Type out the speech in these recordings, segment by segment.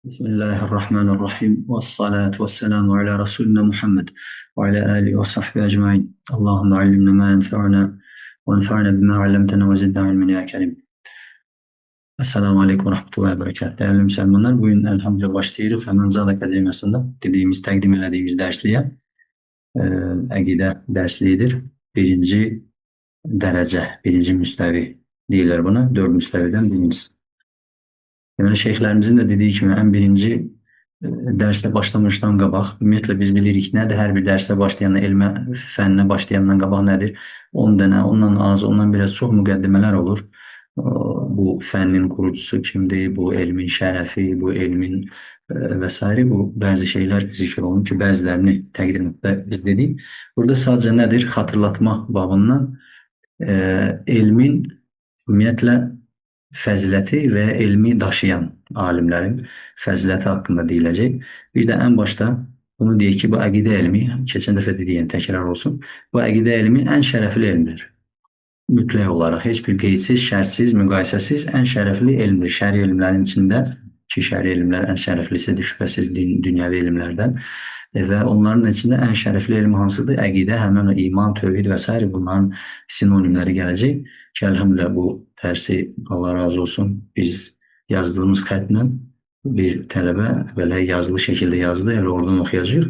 Bismillahirrahmanirrahim. Ve salatu ve selamu ala Resulina Muhammed ve ala alihi ve sahbihi ecmain. Allahümme allimna ma yenfe'una ve enfa'na bima allamtena ve zidna ilmen ya kerim. Esselamu Aleyküm ve Rahmetullahi ve Berekatuhu. Değerli Müslümanlar, bugün elhamdülillah başlayırıq. Həmin Zad Akademiyasında dediyimiz, təqdim elədiyimiz dərsliyə əqidə dərsliyidir. Birinci dərəcə, birinci müstəvi deyirlər buna. Dörd müstəvidən birincisi. Deməli, şeyxlərimizin də dediyi kimi ən birinci dərsə başlamışdan qabaq, ümumiyyətlə biz bilirik nədir hər bir dərsə başlayanda, elmə, fənnə başlayandan qabaq nədir? 10 dənə, ondan az, ondan biraz çox müqəddimələr olur. Bu fənnin kurucusu kimdir, bu elmin şərəfi, bu elmin və sairə bu bəzi şeylər zikr olunur ki, bəzilərini təqdimatda biz dedik. Burada sadəcə nədir? Xatırlatma babından elmin ümumiyyətlə fəziləti və elmi daşıyan alimlərin fəziləti haqqında deyiləcək. Bir də ən başda bunu deyək ki, bu əqidə elmi, keçən dəfə dediyim təkrar olsun, bu əqidə elmi ən şərəfli elmdir. Mütləq olaraq heç bir qeydsiz, şərtsiz, müqayisəsiz ən şərəfli elmdir. Şəri elmlərin içində ki, şəri elmlər ən şərəflisidir şübhəsiz dünyəvi elmlərdən. Və onların içində ən şərəfli elm hansıdır? Əqidə, həmin o iman, tövhid və sair bunların sinonimləri gələcək. Ki, elhamdülillah bu dərsi Allah razı olsun biz yazdığımız xətlə bir tələbə belə yazılı şəkildə yazdı, elə oradan oxuyacağıq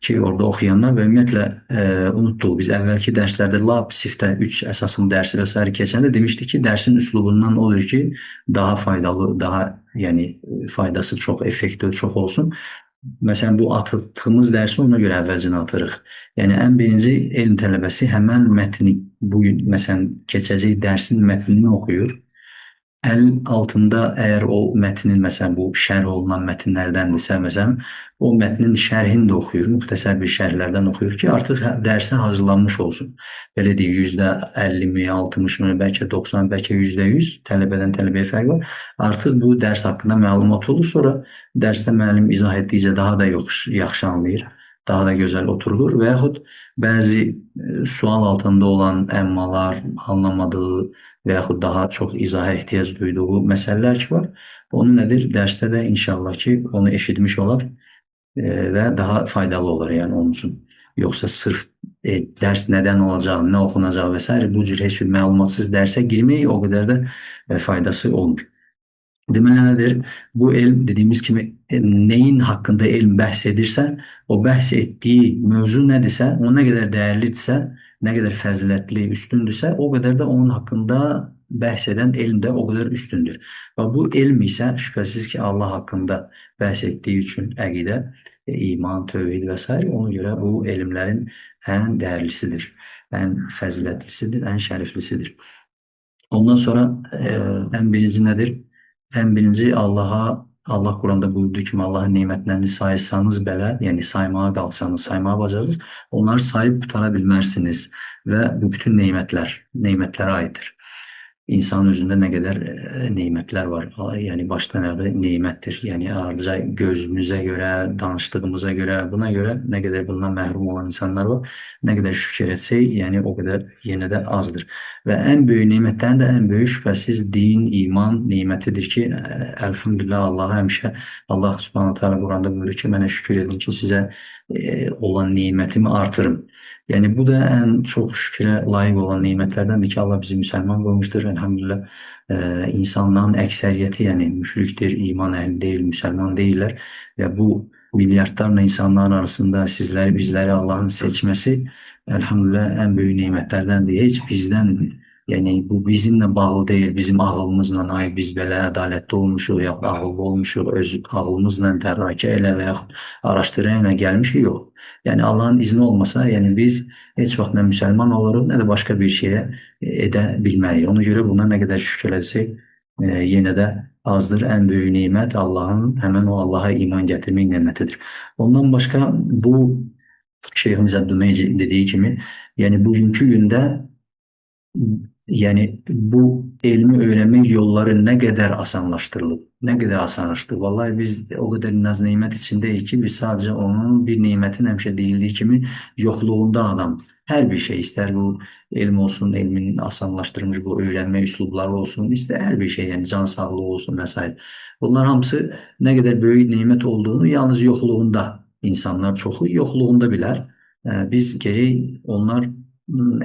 ki, orada oxuyanlar və ümumiyyətlə unutduq. Biz əvvəlki dərslərdə lap siftə 3 əsaslı dərsi və sair keçəndə demişdik ki, dərsin üslubundan odur ki, daha faydalı, daha yəni faydası çox, effekti çox olsun. Məsələn, bu atdığımız dərsi ona görə əvvəlcən atırıq. Yəni, ən birinci elm tələbəsi həmən mətni, bugün məsələn, keçəcək dərsin mətnini oxuyur. Əl altında əgər o mətnin, məsələn, bu şərh olunan mətnlərdəndirsə, məsələn, o mətnin şərhini də oxuyur, müxtəsər bir şərhlərdən oxuyur ki, artıq dərsə hazırlanmış olsun. Belə deyək, %50 mi, 60 mı, bəlkə 90, bəlkə %100 tələbədən tələbəyə fərq var. Artıq bu dərs haqqında məlumat olur. Sonra dərsdə müəllim izah etdikcə daha da yaxşı anlayır, daha da gözəl oturulur və yaxud bəzi sual altında olan əmmalar, anlamadığı və yaxud daha çox izaha ehtiyac duyduğu məsələlər ki var. Onu nədir? Dərsdə də inşallah ki, onu eşitmiş olar və daha faydalı olar yəni onun üçün. Yoxsa sırf dərs nədən olacaq, nə oxunacaq və s. bu cür heç bir məlumatsız dərsə girmək o qədər də faydası olmur. Deməli nədir? Bu elm dediyimiz kimi neyin haqqında elm bəhs edirsə, o bəhs etdiyi mövzu nədirsə, o nə qədər dəyərlidirsə, nə qədər fəzilətli, üstündürsə, o qədər də onun haqqında bəhs edən elm də o qədər üstündür. Və bu elm isə şübhəsiz ki, Allah haqqında bəhs etdiyi üçün əqidə, iman, tövhid və s. ona görə bu elmlərin ən dəyərlisidir, ən fəzilətlisidir, ən şəriflisidir. Ondan sonra ən birinci nədir? Ən birinci Allah'a, Allah Quranda buyurduğu kimi Allahın nemətlərini saysanız belə, yəni saymağa qalxsanız, saymağa bacarırsınız, onları sayıb qutara bilməzsiniz və bu bütün nemətlər, nemətlərə aiddir. İnsanın özündə nə qədər nemətlər var. Yəni başdan ayağa nemətdir. Yəni ardıca gözümüzə görə, danışdığımıza görə, buna görə nə qədər bundan məhrum olan insanlar var, nə qədər şükür etsək, yəni o qədər yenə də azdır. Və ən böyük nemətlərin də ən böyük şübhəsiz din, iman nemətidir ki, elhamdülillah Allah'a həmişə Allah Subhanahu taala Quranda buyurur ki, mənə şükür edin ki, sizə olan nemətimi artırım. Yəni bu da ən çox şükrə layiq olan nemətlərdəndir ki, Allah bizi müsəlman qoymuşdur. Elhamdülillah insanların əksəriyyəti, yəni müşrikdir, iman əhli deyil, müsəlman deyillər və bu milyardlarla insanların arasında sizləri, bizləri Allahın seçməsi elhamdülillah ən böyük nemətlərdəndir. Heç bizdən, yəni bu bizimlə bağlı deyil, bizim ağılımızla, ay biz belə ədalətli olmuşuq, yaxud ağıllı olmuşuq, öz ağılımızla tərrakə elə və yaxud araşdıra ilə gəlmişik, yox. Yəni Allahın izni olmasa, yəni biz heç vaxt nə müsəlman oluruq, nə də başqa bir şeyə edə bilmərik. Ona görə buna nə qədər şükür etsək, yenə də azdır. Ən böyük nemət Allahın, həmən o Allaha iman gətirmək nemətidir. Ondan başqa bu Şeyximiz Əbdülmeyci dediyi kimi, yəni bugünkü gündə yəni bu elmi öyrənmək yolları nə qədər asanlaşdırılıb, nə qədər asanlaşdırılıb. Vallahi biz o qədər naz nemət içindəyik ki, biz sadəcə onun bir nemətin həmişə deyildiyi kimi yoxluğunda adam Hər bir şey, istər bu elm olsun, elmin asanlaşdırılmış bu öyrənmə üslubları olsun, istər hər bir şey, yəni can sağlığı olsun və s. Bunlar hamısı nə qədər böyük nemət olduğunu yalnız yoxluğunda, insanlar çoxu yoxluğunda bilər. Biz gərək onlar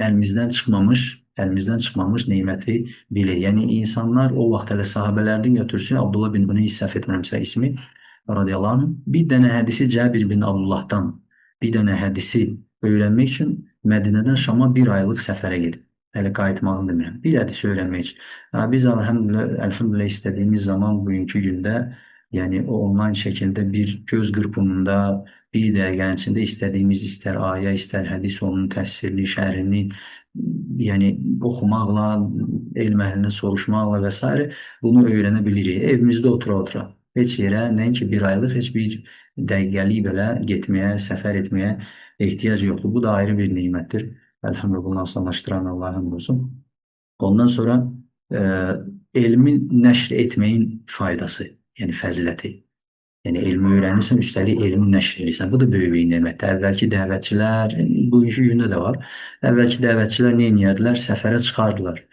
əlimizdən çıxmamış neməti bilək. Yəni insanlar o vaxt hələ sahabələrdən götürsün, Abdullah bin Uneys, səhv etmirəmsə ismi, radiyallahu anh, bir dənə hədisi Cəbir bin Abdullahdan, bir dənə hədisi öyrənmək üçün Mədinədən Şama bir aylıq səfərə gedib. Hələ qayıtmağını demirəm. Bir hədisi öyrənmək üçün. Biz elhamdülillah istədiyimiz zaman bugünkü gündə, yəni o online şəkildə bir göz qırpımında, bir dəqiqənin içində istədiyimiz istər ayə, istər hədis, onun təfsirini, şərhini, yəni oxumaqla, elm əhlinə soruşmaqla və s. bunu öyrənə bilirik. Evimizdə otura-otura. Heç yerə, nəinki bir aylıq, heç bir dəqiqəlik belə getməyə, səfər etməyə ehtiyac yoxdur. Bu da ayrı bir nimətdir. Elhamdülillah, bunu asanlaşdıran Allah'a hamd olsun. Ondan sonra elmin nəşr etməyin faydası, yəni fəziləti. Yəni elmi öyrənirsən, üstəlik elmi nəşr edirsən. Bu da böyük bir nemətdir. Əvvəlki dəvətçilər, bugünkü gündə də var. Əvvəlki dəvətçilər nə edirdilər? Səfərə çıxardılar.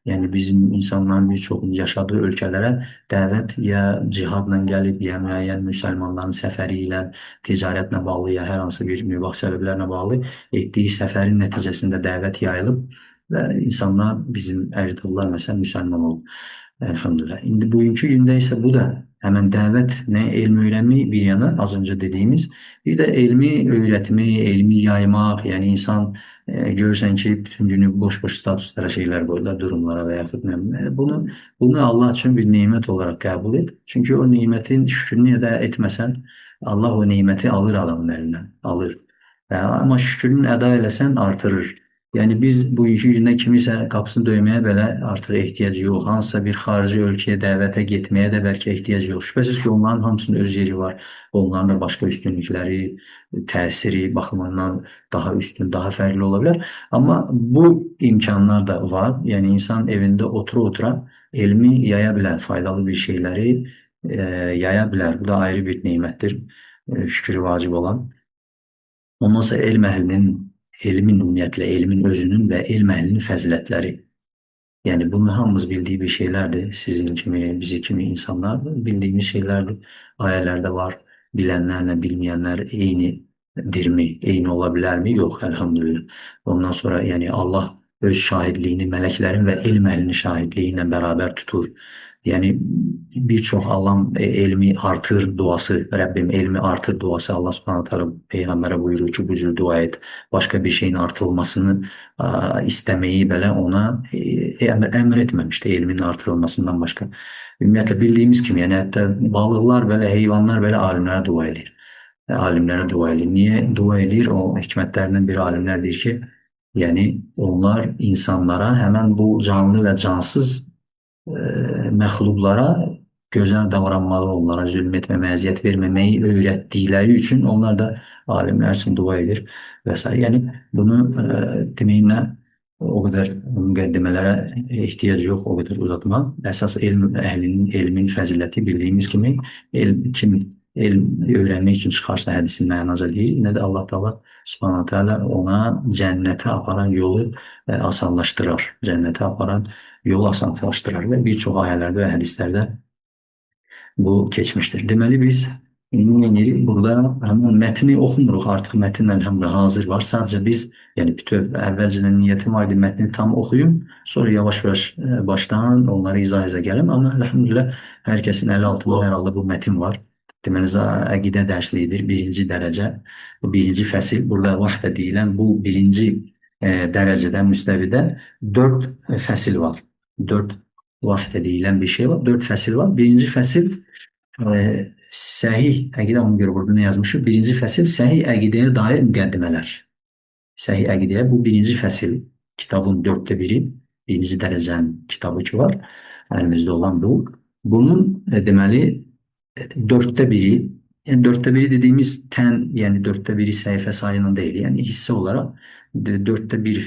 Yəni bizim insanların bir çoxunun yaşadığı ölkələrə dəvət ya cihadla gəlib, ya müəyyən müsəlmanların səfəri ilə, ticarətlə bağlı, ya hər hansı bir mübah səbəblərlə bağlı etdiyi səfərin nəticəsində dəvət yayılıb və insanlar, bizim əcdadlar məsələn müsəlman olub. Elhamdülillah. İndi bugünkü gündə isə bu da həmən dəvət, nə elm öyrənmək bir yana, az öncə dediyimiz, bir də elmi öyrətmək, elmi yaymaq, yəni insan görürsən ki, bütün günü boş-boş statuslara şeylər qoyurlar, durumlara və yaxud nə bilim. Bunu Allah üçün bir nemət olaraq qəbul et. Çünki o nemətin şükrünü əda etməsən, Allah o neməti alır adamın əlindən, alır. Amma şükrünü əda eləsən, artırır. Yəni biz bugünkü gündə kimisə qapısını döyməyə belə artıq ehtiyac yox. Hansısa bir xarici ölkəyə dəvətə getməyə də bəlkə ehtiyac yox. Şübhəsiz ki, onların hamısının öz yeri var. Onların da başqa üstünlükləri, təsiri baxımından daha üstün, daha fərqli ola bilər. Amma bu imkanlar da var. Yəni insan evində otura-otura elmi yaya bilər, faydalı bir şeyləri yaya bilər. Bu da ayrı bir nemətdir, şükrü vacib olan. Ondan sonra elm əhlinin, elmin ümumiyyətlə, elmin özünün və elm əhlinin fəzilətləri. Yəni bunu hamımız bildiyi bir şeylərdir. Sizin kimi, bizi kimi insanlar bildiyimiz şeylərdir. Ayələrdə var. Bilənlərlə bilməyənlər eynidirmi? Eyni ola bilərmi? Yox, elhamdülillah. Ondan sonra yəni Allah öz şahidliyini mələklərin və elm əhlinin şahidliyi ilə bərabər tutur. Yəni bir çox Allahın elmi artır duası, Rəbbim elmi artır duası Allah Subhanahu taala peyğəmbərə buyurur ki, bu cür dua et. Başqa bir şeyin artırılmasını istəməyi belə ona əmr etməmişdi, elmin artırılmasından başqa. Ümumiyyətlə bildiyimiz kimi, yəni hətta balıqlar belə, heyvanlar belə alimlərə dua eləyir. Alimlərə dua eləyir. Niyə dua eləyir? O hikmətlərindən biri alimlər deyir ki, yəni onlar insanlara həmən bu canlı və cansız məxluqlara gözəl davranmağı, onlara zülm etməməyi, əziyyət verməməyi öyrətdikləri üçün onlar da alimlər üçün dua edir və s. Yəni bunu deməyimlə o qədər müqəddimələrə ehtiyac yox, o qədər uzatma. Əsas elm əhlinin, elmin fəziləti bildiyimiz kimi elm, kim elm öyrənmək üçün çıxarsa hədisin mənaca deyil, nə də Allah Teala Subhanahu Teala ona cənnətə aparan yolu asanlaşdırar. Cənnətə aparan yolu asanlaşdırar və bir çox ayələrdə və hədislərdə bu keçmişdir. Deməli biz nə edirik? Burada həmin mətni oxumuruq. Artıq mətin elhamdülillah hazır var. Sadəcə biz, yəni bütöv əvvəlcədən niyyətim var idi mətni tam oxuyum, sonra yavaş-yavaş başdan onları izah izah gəlim. Amma elhamdülillah hər kəsin əli altında hər halda bu mətin var. Deməli, əqidə dərsliyidir. Birinci dərəcə, bu birinci fəsil. Burada vahdə deyilən bu birinci dərəcədə, müstəvidə 4 fəsil var. 4 vahdə deyilən bir şey var. 4 fəsil var. Birinci fəsil səhih əqidə, ona görə burada nə yazmışıq? Birinci fəsil səhih əqidəyə dair müqəddimələr. Səhih əqidəyə bu birinci fəsil kitabın 4də biri, birinci dərəcənin kitabı ki var, əlimizdə olan bu. Bunun deməli 4də biri, yəni 4də biri dediyimiz tən, yəni 4də biri səhifə sayına deyil, yəni hissə olaraq 4də bir,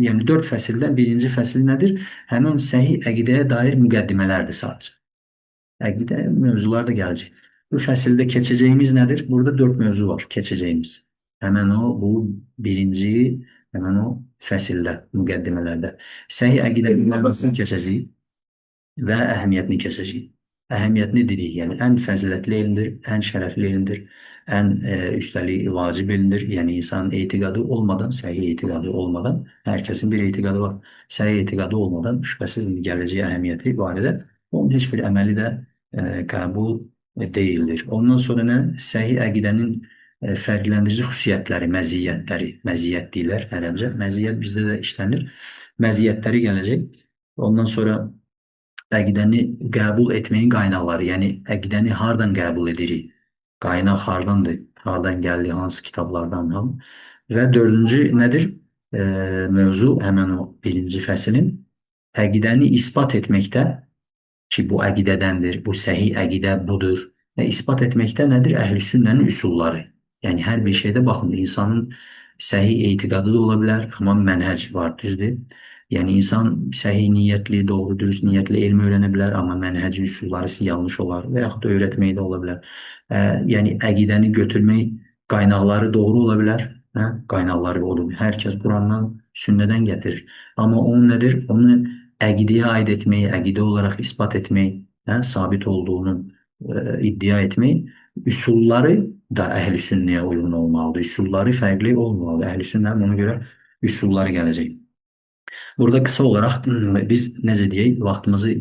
yəni 4 fəsildən birinci fəsil nədir? Həmin səhih əqidəyə dair müqəddimələrdir sadəcə. Əqidə mövzular da gələcək. Bu fəsildə keçəcəyimiz nədir? Burada 4 mövzu var keçəcəyimiz. Həmən o, bu birinci Həmən o fəsildə, müqəddimələrdə. Səhih əqidə mövzusunu keçəcəyik və əhəmiyyətini keçəcəyik. Əhəmiyyətini dedik, yəni ən fəzilətli elmdir, ən şərəfli elmdir, ən üstəlik vacib elmdir. Yəni insanın etiqadı olmadan, səhih etiqadı olmadan, hər kəsin bir etiqadı var. Səhih etiqadı olmadan şübhəsiz gələcək əhəmiyyəti barədə onun heç bir əməli də qəbul deyildir. Ondan sonra nə? Səhih əqidənin fərqləndirici xüsusiyyətləri, məziyyətləri, məziyyət deyirlər ərəbcə. Məziyyət bizdə də işlənir. Məziyyətləri gələcək. Ondan sonra əqidəni qəbul etməyin qaynaqları, yəni əqidəni hardan qəbul edirik? Qaynaq hardandır? Hardan gəldi? Hansı kitablardan? Ham? Və dördüncü nədir? Mövzu həmən o birinci fəslin əqidəni isbat etməkdə ki, bu əqidədəndir, bu səhih əqidə budur. Və isbat etməkdə nədir? Əhl-i sünnənin üsulları. Yəni hər bir şeydə baxın, insanın səhih etiqadı da ola bilər, amma mənhəc var, düzdür? Yəni insan səhih niyyətli, doğru dürüst niyyətli elmi öyrənə bilər, amma mənhəci üsulları yanlış olar və yaxud da öyrətmək də ola bilər. Yəni əqidəni götürmək qaynaqları doğru ola bilər. Hə? Qaynaqları odur. Hər kəs Qurandan, sünnədən gətirir. Amma onun nədir? Onu əqidəyə aid etmək, əqidə olaraq isbat etmək, hə? Sabit olduğunu iddia etmək, üsulları da əhl-i sünnəyə uyğun olmalıdır. Üsulları fərqli olmamalıdır. Əhl-i sünnənin ona görə üsulları gələcək. Burada kısa olaraq biz necə deyək, vaxtımızı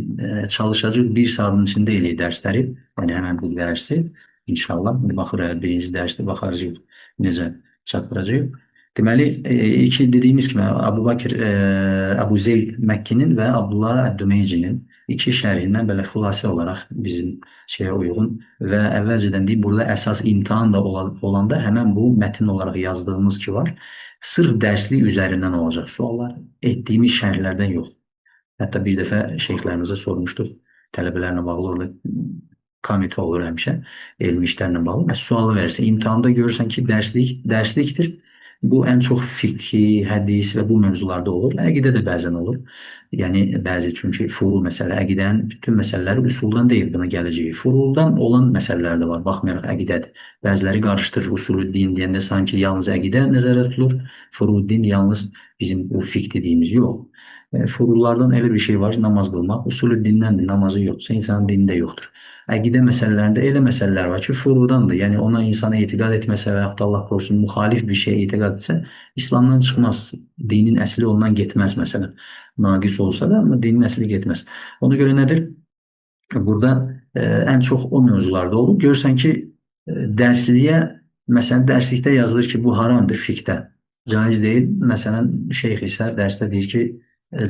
çalışacağıq bir saatın içində eləyək dərsləri. Yəni həmən bu dərsi inşallah. Baxır, birinci dərsdə baxacağıq necə çatdıracağıq. Deməli, iki dediyimiz kimi Əbu Bakr, Əbu Zeyd Məkkinin və Abdullah Əd-Dumeycinin iki şərhindən belə xülasə olaraq bizim şeyə uyğun və əvvəlcədən deyim, burada əsas imtahan da olanda həmən bu mətn olaraq yazdığımız ki var, sırf dərslik üzərindən olacaq suallar, etdiyimiz şərhlərdən yox. Hətta bir dəfə şeyxlərimizə sormuşduq, tələbələrlə bağlı orada komitə olur həmişə, elmi işlərlə bağlı. Bəs sualı verirsən, imtahanda görürsən ki, dərslik dərslikdir. Bu ən çox fiqhi, hədis və bu mövzularda olur. Əqidə də bəzən olur. Yəni bəzi çünki furu məsələ, əqidənin bütün məsələləri üsuldan deyil buna gələcəyi. Furuldan olan məsələlər də var. Baxmayaraq əqidədir. Bəziləri qarışdırır usulü din deyəndə sanki yalnız əqidə nəzərdə tutulur. Furu din yalnız bizim bu fiqh dediyimiz yox. Furullardan elə bir şey var ki, namaz qılmaq. Usulü dindəndir, namazı yoxdursa insanın dini də yoxdur. Əqidə məsələlərində elə məsələlər var ki, furudandır. Yəni ona insana etiqad etməsə və yaxud da Allah korusun müxalif bir şeyə etiqad etsə, İslamdan çıxmaz. Dinin əsli ondan getməz məsələn. Naqis olsa da, amma dinin əsli getməz. Ona görə nədir? Burada ən çox o mövzularda olur. Görürsən ki, dərsliyə, məsələn, dərslikdə yazılır ki, bu haramdır fiqhdə. Caiz deyil. Məsələn, şeyx isə dərsdə deyir ki,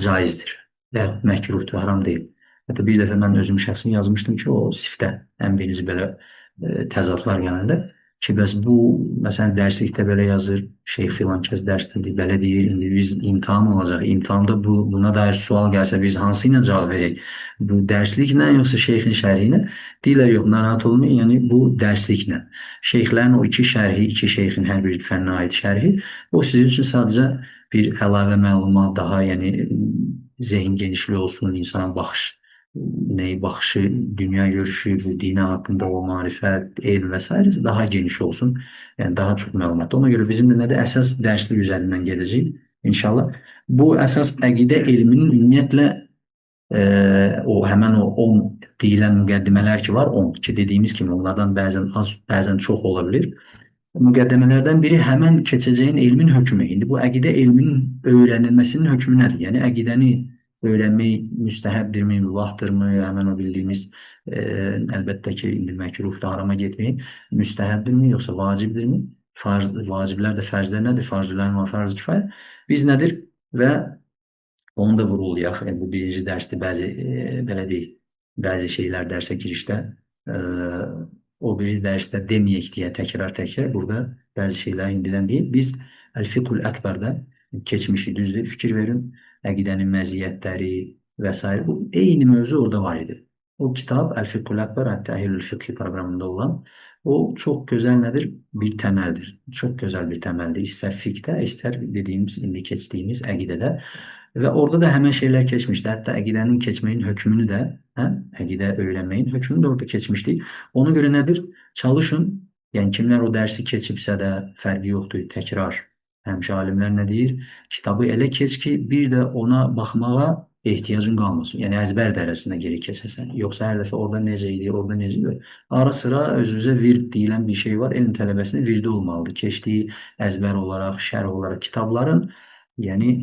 caizdir və yaxud məkruhdur, haram deyil. Hətta bir dəfə mən özüm şəxsən yazmışdım ki, o siftə ən birinci belə təzadlar gələndə ki, bəs bu məsələn dərslikdə belə yazır, şeyx filan kəs dərsdə deyir, belə deyir, indi biz imtahan olacaq. İmtahanda buna dair sual gəlsə biz hansı ilə cavab verək? Bu dərsliklə yoxsa şeyxin şərhi ilə? Deyirlər yox, narahat olmayın, yəni bu dərsliklə. Şeyxlərin o iki şərhi, iki şeyxin hər bir fənnə aid şərhi, o sizin üçün sadəcə bir əlavə məlumat, daha yəni zehin genişliyi olsun, insanın baxış neyi baxışı, dünya görüşü, bu dinə haqqında o marifət, elm və s. daha geniş olsun. Yəni daha çox məlumat. Ona görə bizim də nədir əsas dərslik üzərindən gedəcəyik inşallah. Bu əsas əqidə elminin ümumiyyətlə o həmən o 10 deyilən müqəddimələr ki var, 10 ki dediyimiz kimi onlardan bəzən az, bəzən çox ola bilir. Müqəddimələrdən biri həmən keçəcəyin elmin hökmü. İndi bu əqidə elminin öyrənilməsinin hökmü nədir? Yəni əqidəni öyrənmək müstəhəbdirmi, mübahdırmı? Həmən o bildiyimiz əlbəttə ki, indi məkruhdur, harama getməyin. Müstəhəbdirmi, yoxsa vacibdirmi? Farz, vaciblər də fərzlər nədir? Farzülərin var, farz kifayə. Biz nədir? Və onu da vurğulayaq. Yəni, bu birinci dərsdir. Bəzi belə deyək, bəzi şeylər dərsə girişdə o biri dərsdə deməyək deyə təkrar-təkrar burada bəzi şeylər indidən deyil. Biz Əl-Fiqhul Əkbərdə keçmişi düzdür, fikir verin. Əqidənin məziyyətləri və s. Bu eyni mövzu orada var idi. O kitab Əl-Fiqhul Əkbər, Ət-Təhlilül Fiqhi proqramında olan o çox gözəl nədir? Bir təməldir. Çox gözəl bir təməldir. İstər fiqhdə, istər dediyimiz, indi keçdiyimiz əqidədə. Və orada da həmən şeylər keçmişdi. Hətta əqidənin keçməyin hökmünü də, hə, əqidə öyrənməyin hökmünü də orada keçmişdik. Ona görə nədir? Çalışın. Yəni kimlər o dərsi keçibsə də fərqi yoxdur, təkrar Həmişə alimlər nə deyir? Kitabı elə keç ki, bir də ona baxmağa ehtiyacın qalmasın. Yəni əzbər dərəcəsində geri keçəsən. Yoxsa hər dəfə orada necə idi, orada necə idi. Ara sıra özünüzə vird deyilən bir şey var. Elm tələbəsinin virdi olmalıdır. Keçdiyi əzbər olaraq, şərh olaraq kitabların, yəni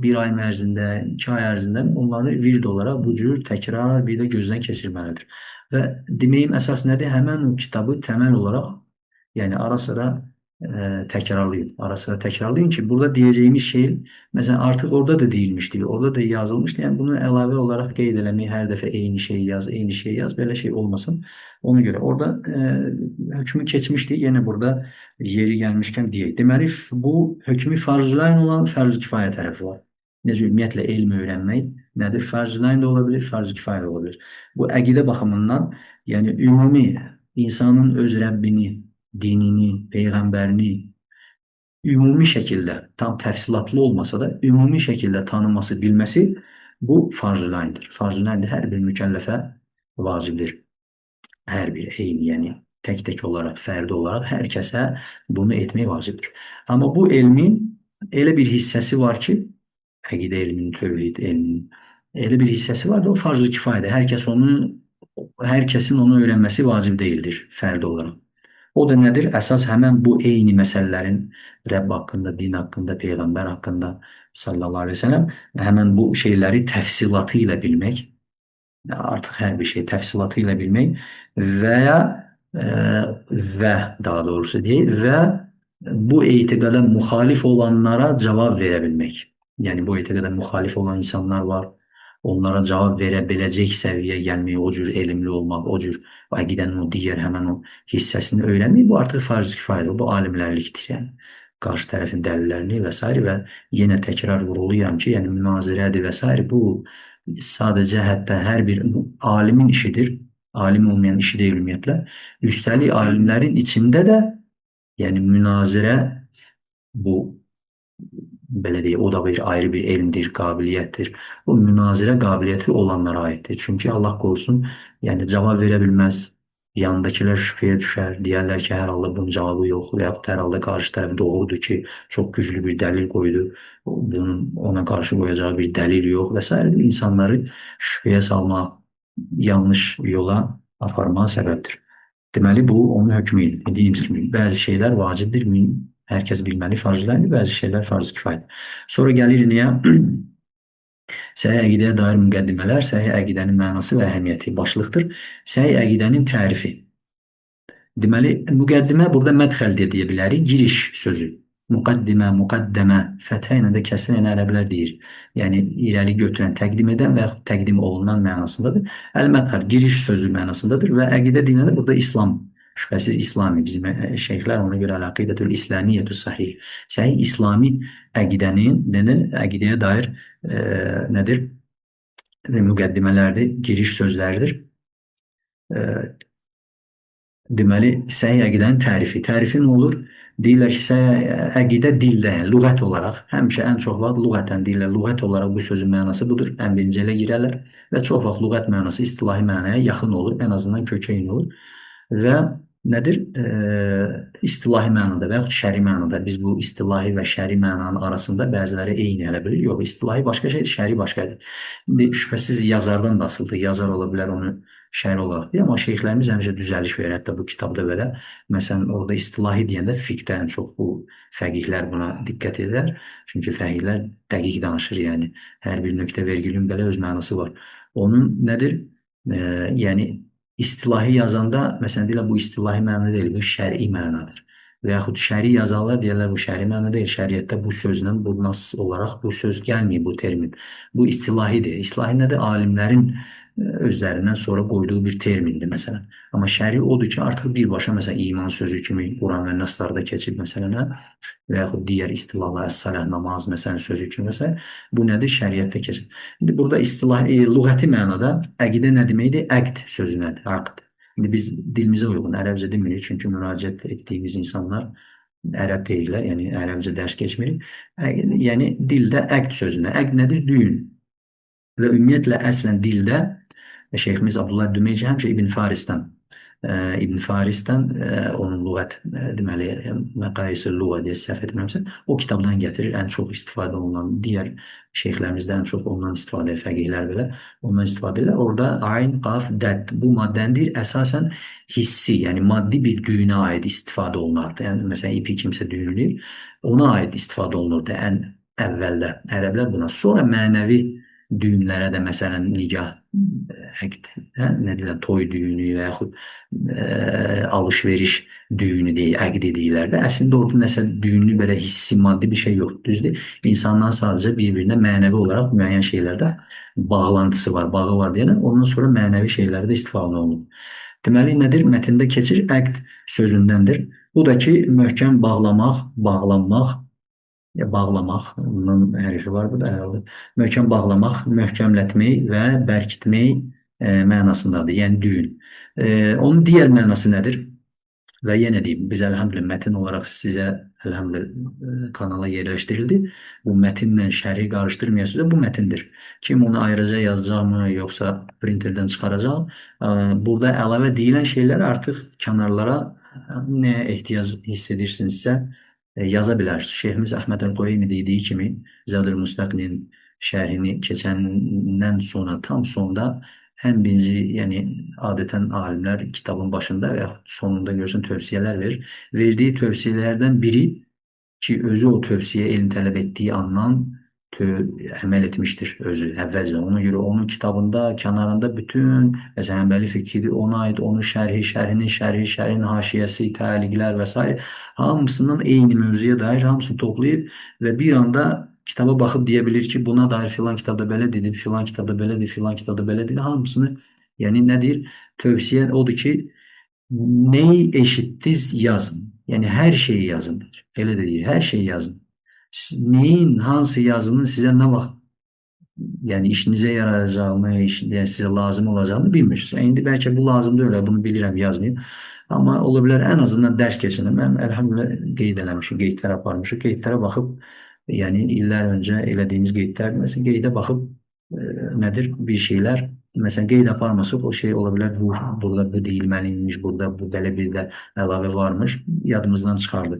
bir ay ərzində, 2 ay ərzində onları vird olaraq bu cür təkrar bir də gözdən keçirməlidir. Və deməyim əsas nədir? Həmən o kitabı təməl olaraq, yəni ara sıra təkrarlayın. Ara sıra təkrarlayın ki, burada deyəcəyimiz şey, məsələn, artıq orada da deyilmişdi, orada da yazılmışdı. Yəni bunu əlavə olaraq qeyd eləmək, hər dəfə eyni şeyi yaz, eyni şeyi yaz, belə şey olmasın. Ona görə orada hökmü keçmişdi. Yenə burada yeri gəlmişkən deyək. Deməli, bu hökmü farz-ü-ayn olan fərz-ü kifayə tərəfi var. Necə ümumiyyətlə elm öyrənmək nədir? Farz-ü-ayn da ola bilər, farz-ü kifayə də ola bilər. Bu əqidə baxımından, yəni ümumi insanın öz Rəbbini, dinini, peyğəmbərini ümumi şəkildə, tam təfsilatlı olmasa da ümumi şəkildə tanıması, bilməsi bu farz-ü-ayndır. Farz-ü-ayndır, hər bir mükəlləfə vacibdir. Hər bir eyni, yəni tək-tək olaraq, fərdi olaraq hər kəsə bunu etmək vacibdir. Amma bu elmin elə bir hissəsi var ki, əqidə elminin, tövhid elminin elə bir hissəsi var ki, o farz-ı kifayədir. Hər kəsin onu öyrənməsi vacib deyildir fərdi olaraq. O da nədir? Əsas həmən bu eyni məsələlərin Rəbb haqqında, din haqqında, Peyğəmbər haqqında sallallahu aleyhi ve sellem həmən bu şeyləri təfsilatı ilə bilmək, artıq hər bir şey təfsilatı ilə bilmək və ya və daha doğrusu deyək və bu etiqada müxalif olanlara cavab verə bilmək. Yəni bu etiqada müxalif olan insanlar var. Onlara cavab verə biləcək səviyyə gəlmək, o cür elmli olmaq, o cür əqidənin o digər həmən o hissəsini öyrənmək, bu artıq farz-ı kifayədir, bu alimlərlikdir. Yəni qarşı tərəfin dəlillərini və s. və yenə təkrar vurğulayıram ki, yəni münazirədir və s. bu sadəcə hətta hər bir alimin işidir, alim olmayan işi deyil ümumiyyətlə. Üstəlik alimlərin içində də yəni münazirə bu belə deyək, o da bir ayrı bir elmdir, qabiliyyətdir. O münazirə qabiliyyəti olanlara aiddir. Çünki Allah qorusun, yəni cavab verə bilməz, yanındakılar şübhəyə düşər, deyərlər ki, hər halda bunun cavabı yox və yaxud hər halda qarşı tərəf doğrudur ki, çox güclü bir dəlil qoydu, bunun ona qarşı qoyacağı bir dəlil yox və s. İnsanları şübhəyə salmaq, yanlış yola aparmağa səbəbdir. Deməli, bu onun hökmü idi. Dediyimiz kimi, bəzi şeylər vacibdir, hər kəs bilməli farz-ı-ayndır, bəzi şeylər farz-ı kifayədir. Sonra gəlir niyə? Səhih əqidəyə dair müqəddimələr, səhih əqidənin mənası və əhəmiyyəti başlıqdır. Səhih əqidənin tərifi. Deməli, müqəddimə burada mədxəl deyə bilərik, giriş sözü. Müqəddimə, müqəddəmə, fəthə ilə də kəsrə ilə ərəblər deyir. Yəni, irəli götürən, təqdim edən və yaxud təqdim olunan mənasındadır. Əl-mədxəl, giriş sözü mənasındadır və əqidə deyilən də burada İslam. Şübhəsiz İslami, bizim şeyxlər ona görə əl-əqidətül İslamiyyətü sahih. Səhih İslami əqidənin, nədir? Əqidəyə dair nədir? Müqəddimələrdir, giriş sözlərdir. Deməli, səhih əqidənin tərifi. Tərifi nə olur? Deyirlər ki, səhih əqidə dildə, yəni lüğət olaraq, həmişə ən çox vaxt lüğətən deyirlər, lüğət olaraq bu sözün mənası budur. Ən birinci elə girərlər və çox vaxt lüğət mənası istilahi mənaya yaxın olur, ən azından kökə eyni olur. Və nədir? İstilahi mənada və yaxud şəri mənada. Biz bu istilahi və şəri mənanın arasında bəziləri eyni elə bilir. Yox, istilahi başqa şeydir, şəri başqadır. İndi şübhəsiz yazardan da asılıdır. Yazar ola bilər onu şəri olaraq deyir, amma şeyxlərimiz həmişə düzəliş verir. Hətta bu kitabda belə. Məsələn, orada istilahi deyəndə fiqhdə ən çox bu fəqihlər buna diqqət edər. Çünki fəqihlər dəqiq danışır, yəni hər bir nöqtə vergülün belə öz mənası var. Onun nədir? Yəni istilahi yazanda, məsələn, deyirlər, bu istilahi məna deyil, bu şəri mənadır. Və yaxud şəri yazanlar deyirlər, bu şəri məna deyil, şəriətdə bu sözlə, bu nas olaraq bu söz gəlməyib, bu termin. Bu istilahidir. İstilahi nədir? Alimlərin özlərindən sonra qoyduğu bir termindir, məsələn. Amma şəri odur ki, artıq birbaşa, məsələn, iman sözü kimi Quran və naslarda keçib, məsələn, və yaxud digər istilahlar, əs-salah, namaz, məsələn, sözü kimi, məsələn, bu nədir? Şəriətdə keçib. İndi burada istilah, lüğəti mənada əqidə nə deməkdir? Əqd sözü nədir? Əqd. İndi biz dilimizə uyğun ərəbcə demirik, çünki müraciət etdiyimiz insanlar ərəb deyirlər, yəni ərəbcə dərs keçmirik. Yəni dildə əqd sözünə. Əqd nədir? Düyün. Və ümumiyyətlə əslən dildə Şeyximiz Abdullah Dümeyci həmişə İbn Farisdən İbn Farisdən onun lüğət deməli Məqayis-ül Lüğə deyə səhv etmirəmsə, o kitabdan gətirir. Ən çox istifadə olunan digər şeyxlərimizdə ən çox ondan istifadə edir, fəqihlər belə ondan istifadə edirlər. Orada ayn, qaf, dəd bu maddəndir. Əsasən hissi, yəni maddi bir düyünə aid istifadə olunardı. Yəni məsələn ipi kimsə düyünləyir, ona aid istifadə olunurdu ən əvvəldə ərəblər buna. Sonra mənəvi düyünlərə də məsələn nikah, əqd, nə deyirlər, toy düyünü və yaxud alış-veriş düyünü deyil, əqd deyirlər də. Əslində orada nəsə düyünlü belə hissi, maddi bir şey yoxdur, düzdür? İnsanların sadəcə bir-birinə mənəvi olaraq müəyyən şeylərdə bağlantısı var, bağı var deyənə, ondan sonra mənəvi şeylərdə istifadə olunur. Deməli, nədir? Mətndə keçir, əqd sözündəndir. Bu da ki, möhkəm bağlamaq, bağlanmaq, ya bağlamaq, bunun hərfi var burada herhalde. Möhkəm bağlamaq, möhkəmlətmək və bərkitmək mənasındadır. Yəni düyün. Onun digər mənası nədir? Və yenə deyim, biz elhamdülillah mətin olaraq sizə elhamdülillah kanala yerləşdirildi. Bu mətinlə şərhi qarışdırmayasınız da bu mətindir. Kim onu ayrıca yazacaqmı, yoxsa printerdən çıxaracaq? Burada əlavə deyilən şeylər artıq kənarlara nəyə ehtiyac hiss edirsinizsə yaza bilərsiniz. Şeyximiz Əhməd el-Qoymi dediyi kimi Zadül Müstəqnin şərhini keçəndən sonra tam sonda ən birinci, yəni adətən alimlər kitabın başında və yaxud sonunda görürsən tövsiyələr verir. Verdiyi tövsiyələrdən biri ki, özü o tövsiyə elm tələb etdiyi andan əməl etmişdir özü əvvəlcə. Ona görə onun kitabında, kənarında bütün məsələn Həmbəli fiqhidir, ona aid onun şərhi, şərhinin şərhi, şərhin haşiyəsi, təliqlər və s. hamısından eyni mövzuya dair hamısını toplayıb və bir anda kitaba baxıb deyə bilir ki, buna dair filan kitabda belə dedi, filan kitabda belə dedi, filan kitabda belə dedi. Hamısını, yəni nə deyir? Tövsiyə odur ki, neyi eşitdiniz yazın. Yəni hər şeyi yazın. Elə də deyir, hər şeyi yazın. Neyin, hansı yazının sizə nə vaxt yəni işinizə yarayacağını, yəni sizə lazım olacağını bilmirsiniz. İndi bəlkə bu lazım deyil, bunu bilirəm, yazmayayım. Amma ola bilər ən azından dərs keçəndə mən elhamdülillah qeyd eləmişim, qeydlər aparmışıq. Qeydlərə baxıb, yəni illər öncə elədiyimiz qeydlər, məsələn qeydə baxıb nədir bir şeylər, məsələn qeyd aparmasaq o şey ola bilər, bu burada bu deyilməliymiş, burada bu belə bir də əlavə varmış, yadımızdan çıxardı.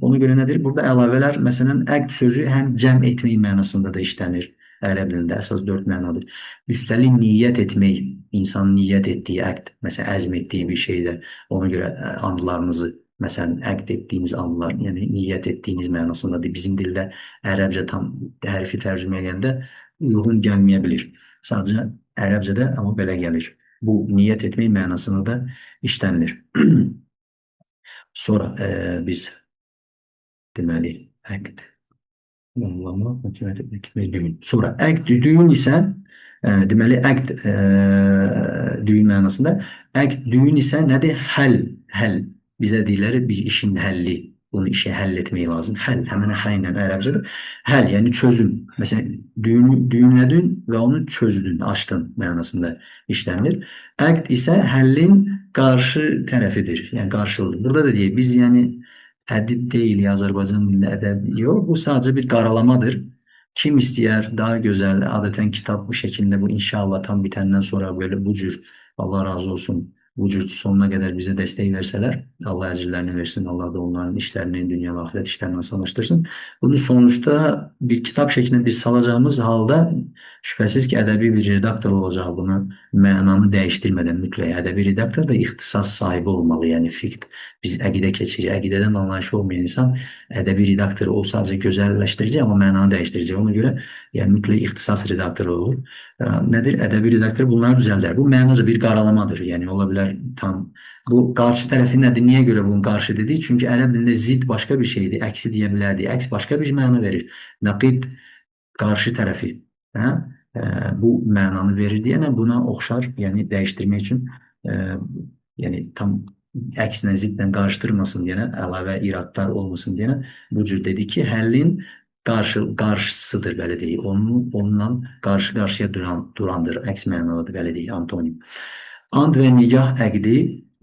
Ona görə nədir? Burada əlavələr, məsələn, əqd sözü həm cəm etmək mənasında da işlənir. Ərəb dilində əsas 4 mənadır. Üstəlik niyyət etmək, insanın niyyət etdiyi əqd, məsələn, əzm etdiyi bir şeydə, ona görə andlarınızı, məsələn, əqd etdiyiniz andlar, yəni niyyət etdiyiniz mənasındadır. Bizim dildə ərəbcə tam hərfi tərcümə eləyəndə uyğun gəlməyə bilir. Sadəcə ərəbcədə amma belə gəlir. Bu niyyət etmək mənasında da işlənilir. Sonra biz deməli əqd bağlamaq, etmək, düyün. Sonra əqd düyün isə deməli əqd düyün mənasında əqd düyün isə nədir? Həll, həll. Bizə deyirlər bir işin həlli. Bunu işi həll etmək lazım. Həll, həmən hə ilə ərəbcədir. Həll, yəni çözüm. Məsələn, düyünlədin və onu çözdün, açdın mənasında işlənilir. Əqd isə həllin qarşı tərəfidir. Yəni qarşılıdır. Burada da deyək, biz yəni ədib deyil, Azərbaycan dilində ədəb yox. Bu sadəcə bir qaralamadır. Kim istəyər daha gözəl, adətən kitab bu şəkildə bu inşallah tam bitəndən sonra belə bu cür Allah razı olsun, bu cür sonuna qədər bizə dəstək versələr, Allah əcrlərini versin, Allah da onların işlərini, dünya və axirət işlərini asanlaşdırsın. Bunu sonuçda bir kitab şəklində biz salacağımız halda şübhəsiz ki, ədəbi bir redaktor olacaq bunu mənanı dəyişdirmədən mütləq. Ədəbi redaktor da ixtisas sahibi olmalı. Yəni fiqh biz əqidə keçirik. Əqidədən anlayışı olmayan insan ədəbi redaktor o sadəcə gözəlləşdirəcək, amma mənanı dəyişdirəcək. Ona görə yəni mütləq ixtisas redaktoru olur. Nədir? Ədəbi redaktor bunları düzəldər. Bu mənaca bir qaralamadır. Yəni ola bilər tam bu qarşı tərəfi nədir? Niyə görə bunu qarşı dedik? Çünki ərəb dilində zid başqa bir şeydir. Əksi deyə bilərdik. Əks başqa bir məna verir. Naqid qarşı tərəfi. Hə? Bu mənanı verir deyənə buna oxşar, yəni dəyişdirmək üçün yəni tam əkslə zidlə qarışdırmasın deyənə, əlavə iradlar olmasın deyənə bu cür dedik ki, həllin qarşısıdır belə deyək. Onunla qarşı-qarşıya durandır. Əks mənalıdır belə deyək, antonim. And və nigah əqdi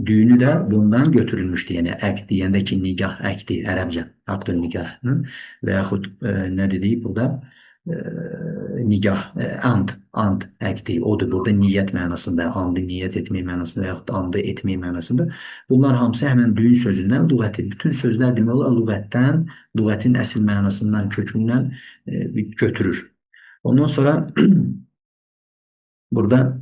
düyünü də bundan götürülmüşdür. Yəni əqd deyəndə ki, nigah əqdi ərəbcə, aqdül nigah və yaxud nə dedik burada? Nigah, and, and əqdi, odur burada niyyət mənasında, andı niyyət etmək mənasında və yaxud andı etmək mənasında. Bunlar hamısı həmən düyün sözündən lüğəti. Bütün sözlər demək olar lüğətdən, lüğətin əsl mənasından, kökündən götürür. Ondan sonra burada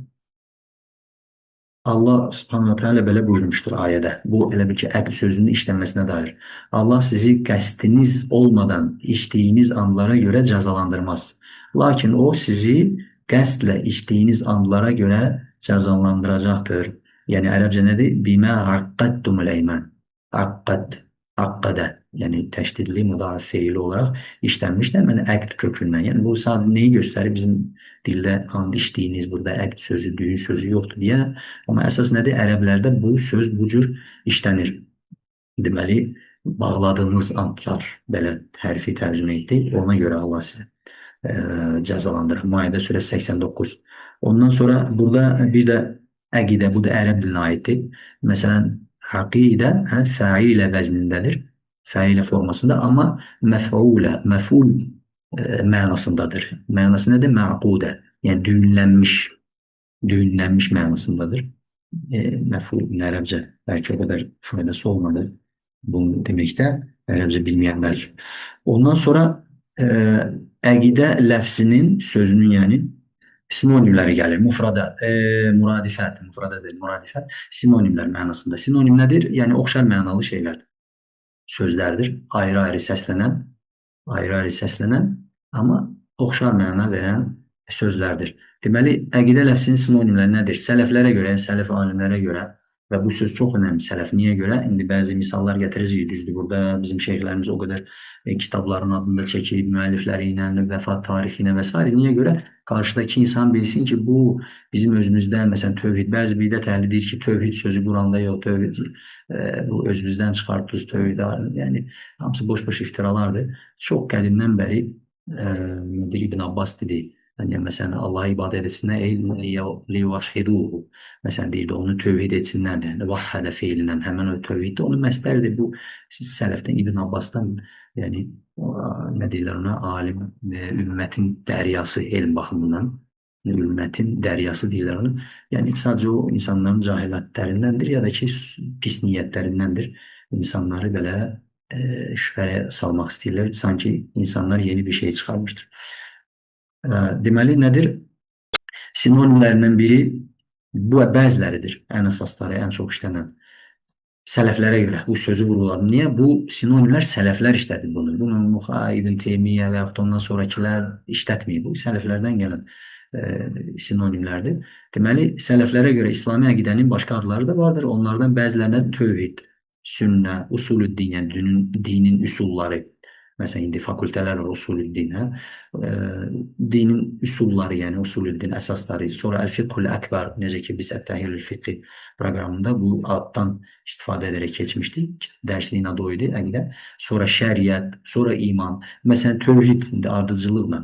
Allah Subhanahu Teala belə buyurmuşdur ayədə. Bu elə bil ki, əqd sözünün işlənməsinə dair. Allah sizi qəsdiniz olmadan içdiyiniz andlara görə cəzalandırmaz. Lakin o sizi qəsdlə içdiyiniz andlara görə cəzalandıracaqdır. Yəni ərəbcə nədir? Bimə haqqattumul eyman. Haqqat, haqqadə. Yəni təşdidli müdaif feili olaraq işlənmişdir həmən əqd kökündən. Yəni bu sadəcə neyi göstərir? Bizim dildə and içdiyiniz burada əqd sözü, düyün sözü yoxdur deyə. Amma əsas nədir? Ərəblərdə bu söz bu cür işlənir. Deməli, bağladığınız andlar belə hərfi tərcümə etdi. Ona görə Allah sizi cəzalandırır. Maidə surəsi 89. Ondan sonra burada bir də əqidə, bu da ərəb dilinə aiddir. Məsələn, aqidə fəilə vəznindədir. Fəilə formasında, amma məf'ulə, məf'ul mənasındadır. Mənası nədir? Məqudə. Yəni düyünlənmiş, düyünlənmiş mənasındadır. Məf'ul ərəbcə bəlkə o qədər faydası olmadı bunu deməkdə ərəbcə bilməyənlər üçün. Ondan sonra əqidə ləfzinin, sözünün yəni sinonimləri gəlir. Mufrada, muradifət, mufrada deyil, muradifət, sinonimlər mənasında. Sinonim nədir? Yəni oxşar mənalı şeylərdir. Sözlərdir. Ayrı-ayrı səslənən, ayrı-ayrı səslənən, amma oxşar məna verən sözlərdir. Deməli, əqidə ləfzinin sinonimləri nədir? Sələflərə görə, yəni sələf alimlərə görə və bu söz çox önəmli sələf. Niyə görə? İndi bəzi misallar gətirəcəyik, düzdür. Burada bizim şeyxlərimiz o qədər kitabların adını da çəkib, müəllifləri ilə, vəfat tarixi ilə və s. Niyə görə? Qarşıdakı insan bilsin ki, bu bizim özümüzdən, məsələn, tövhid, bəzi bidət əhli deyir ki, tövhid sözü Quranda yox, tövhid bu özümüzdən çıxartdınız, tövhid, yəni hamısı boş-boş iftiralardır. Çox qədimdən bəri nədir, İbn Abbas dedi, yəni, məsələn, Allaha ibadət etsinlər, liyuvahhiduhu. Məsələn, deyirdi, onu tövhid etsinlər. Yəni, vahhədə feilindən həmən o tövhiddir. Onun məsləridir. Bu sələfdən, İbn Abbasdan, yəni, nə deyirlər ona, alim, ümmətin dəryası elm baxımından. Ümmətin dəryası deyirlər onu. Yəni, sadəcə o insanların cahilətlərindəndir ya da ki, pis niyyətlərindəndir. İnsanları belə şübhəyə salmaq istəyirlər. Sanki insanlar yeni bir şey çıxarmışdır. Deməli, nədir? Sinonimlərindən biri bu bəziləridir. Ən əsasları, ən çox işlənən. Sələflərə görə bu sözü vurğuladım. Niyə? Bu sinonimlər sələflər işlədib bunu. Bunu İbn Teymiyyə və yaxud ondan sonrakılar işlətməyib. Bu sələflərdən gələn sinonimlərdir. Deməli, sələflərə görə İslami əqidənin başqa adları da vardır. Onlardan bəzilərinə tövhid, sünnə, usulü-din, yəni dinin üsulları. Məsələn, indi fakültələr var, usulü-din, hə? Dinin üsulları, yəni usulü-din əsasları, sonra Əl-Fiqhul Əkbər, necə ki biz Ət-Təhlilül Fiqhi proqramında bu addan istifadə edərək keçmişdik. Dərsliyin adı o idi, əqidə. Sonra şəriət, sonra iman. Məsələn, tövhid indi ardıcıllıqla.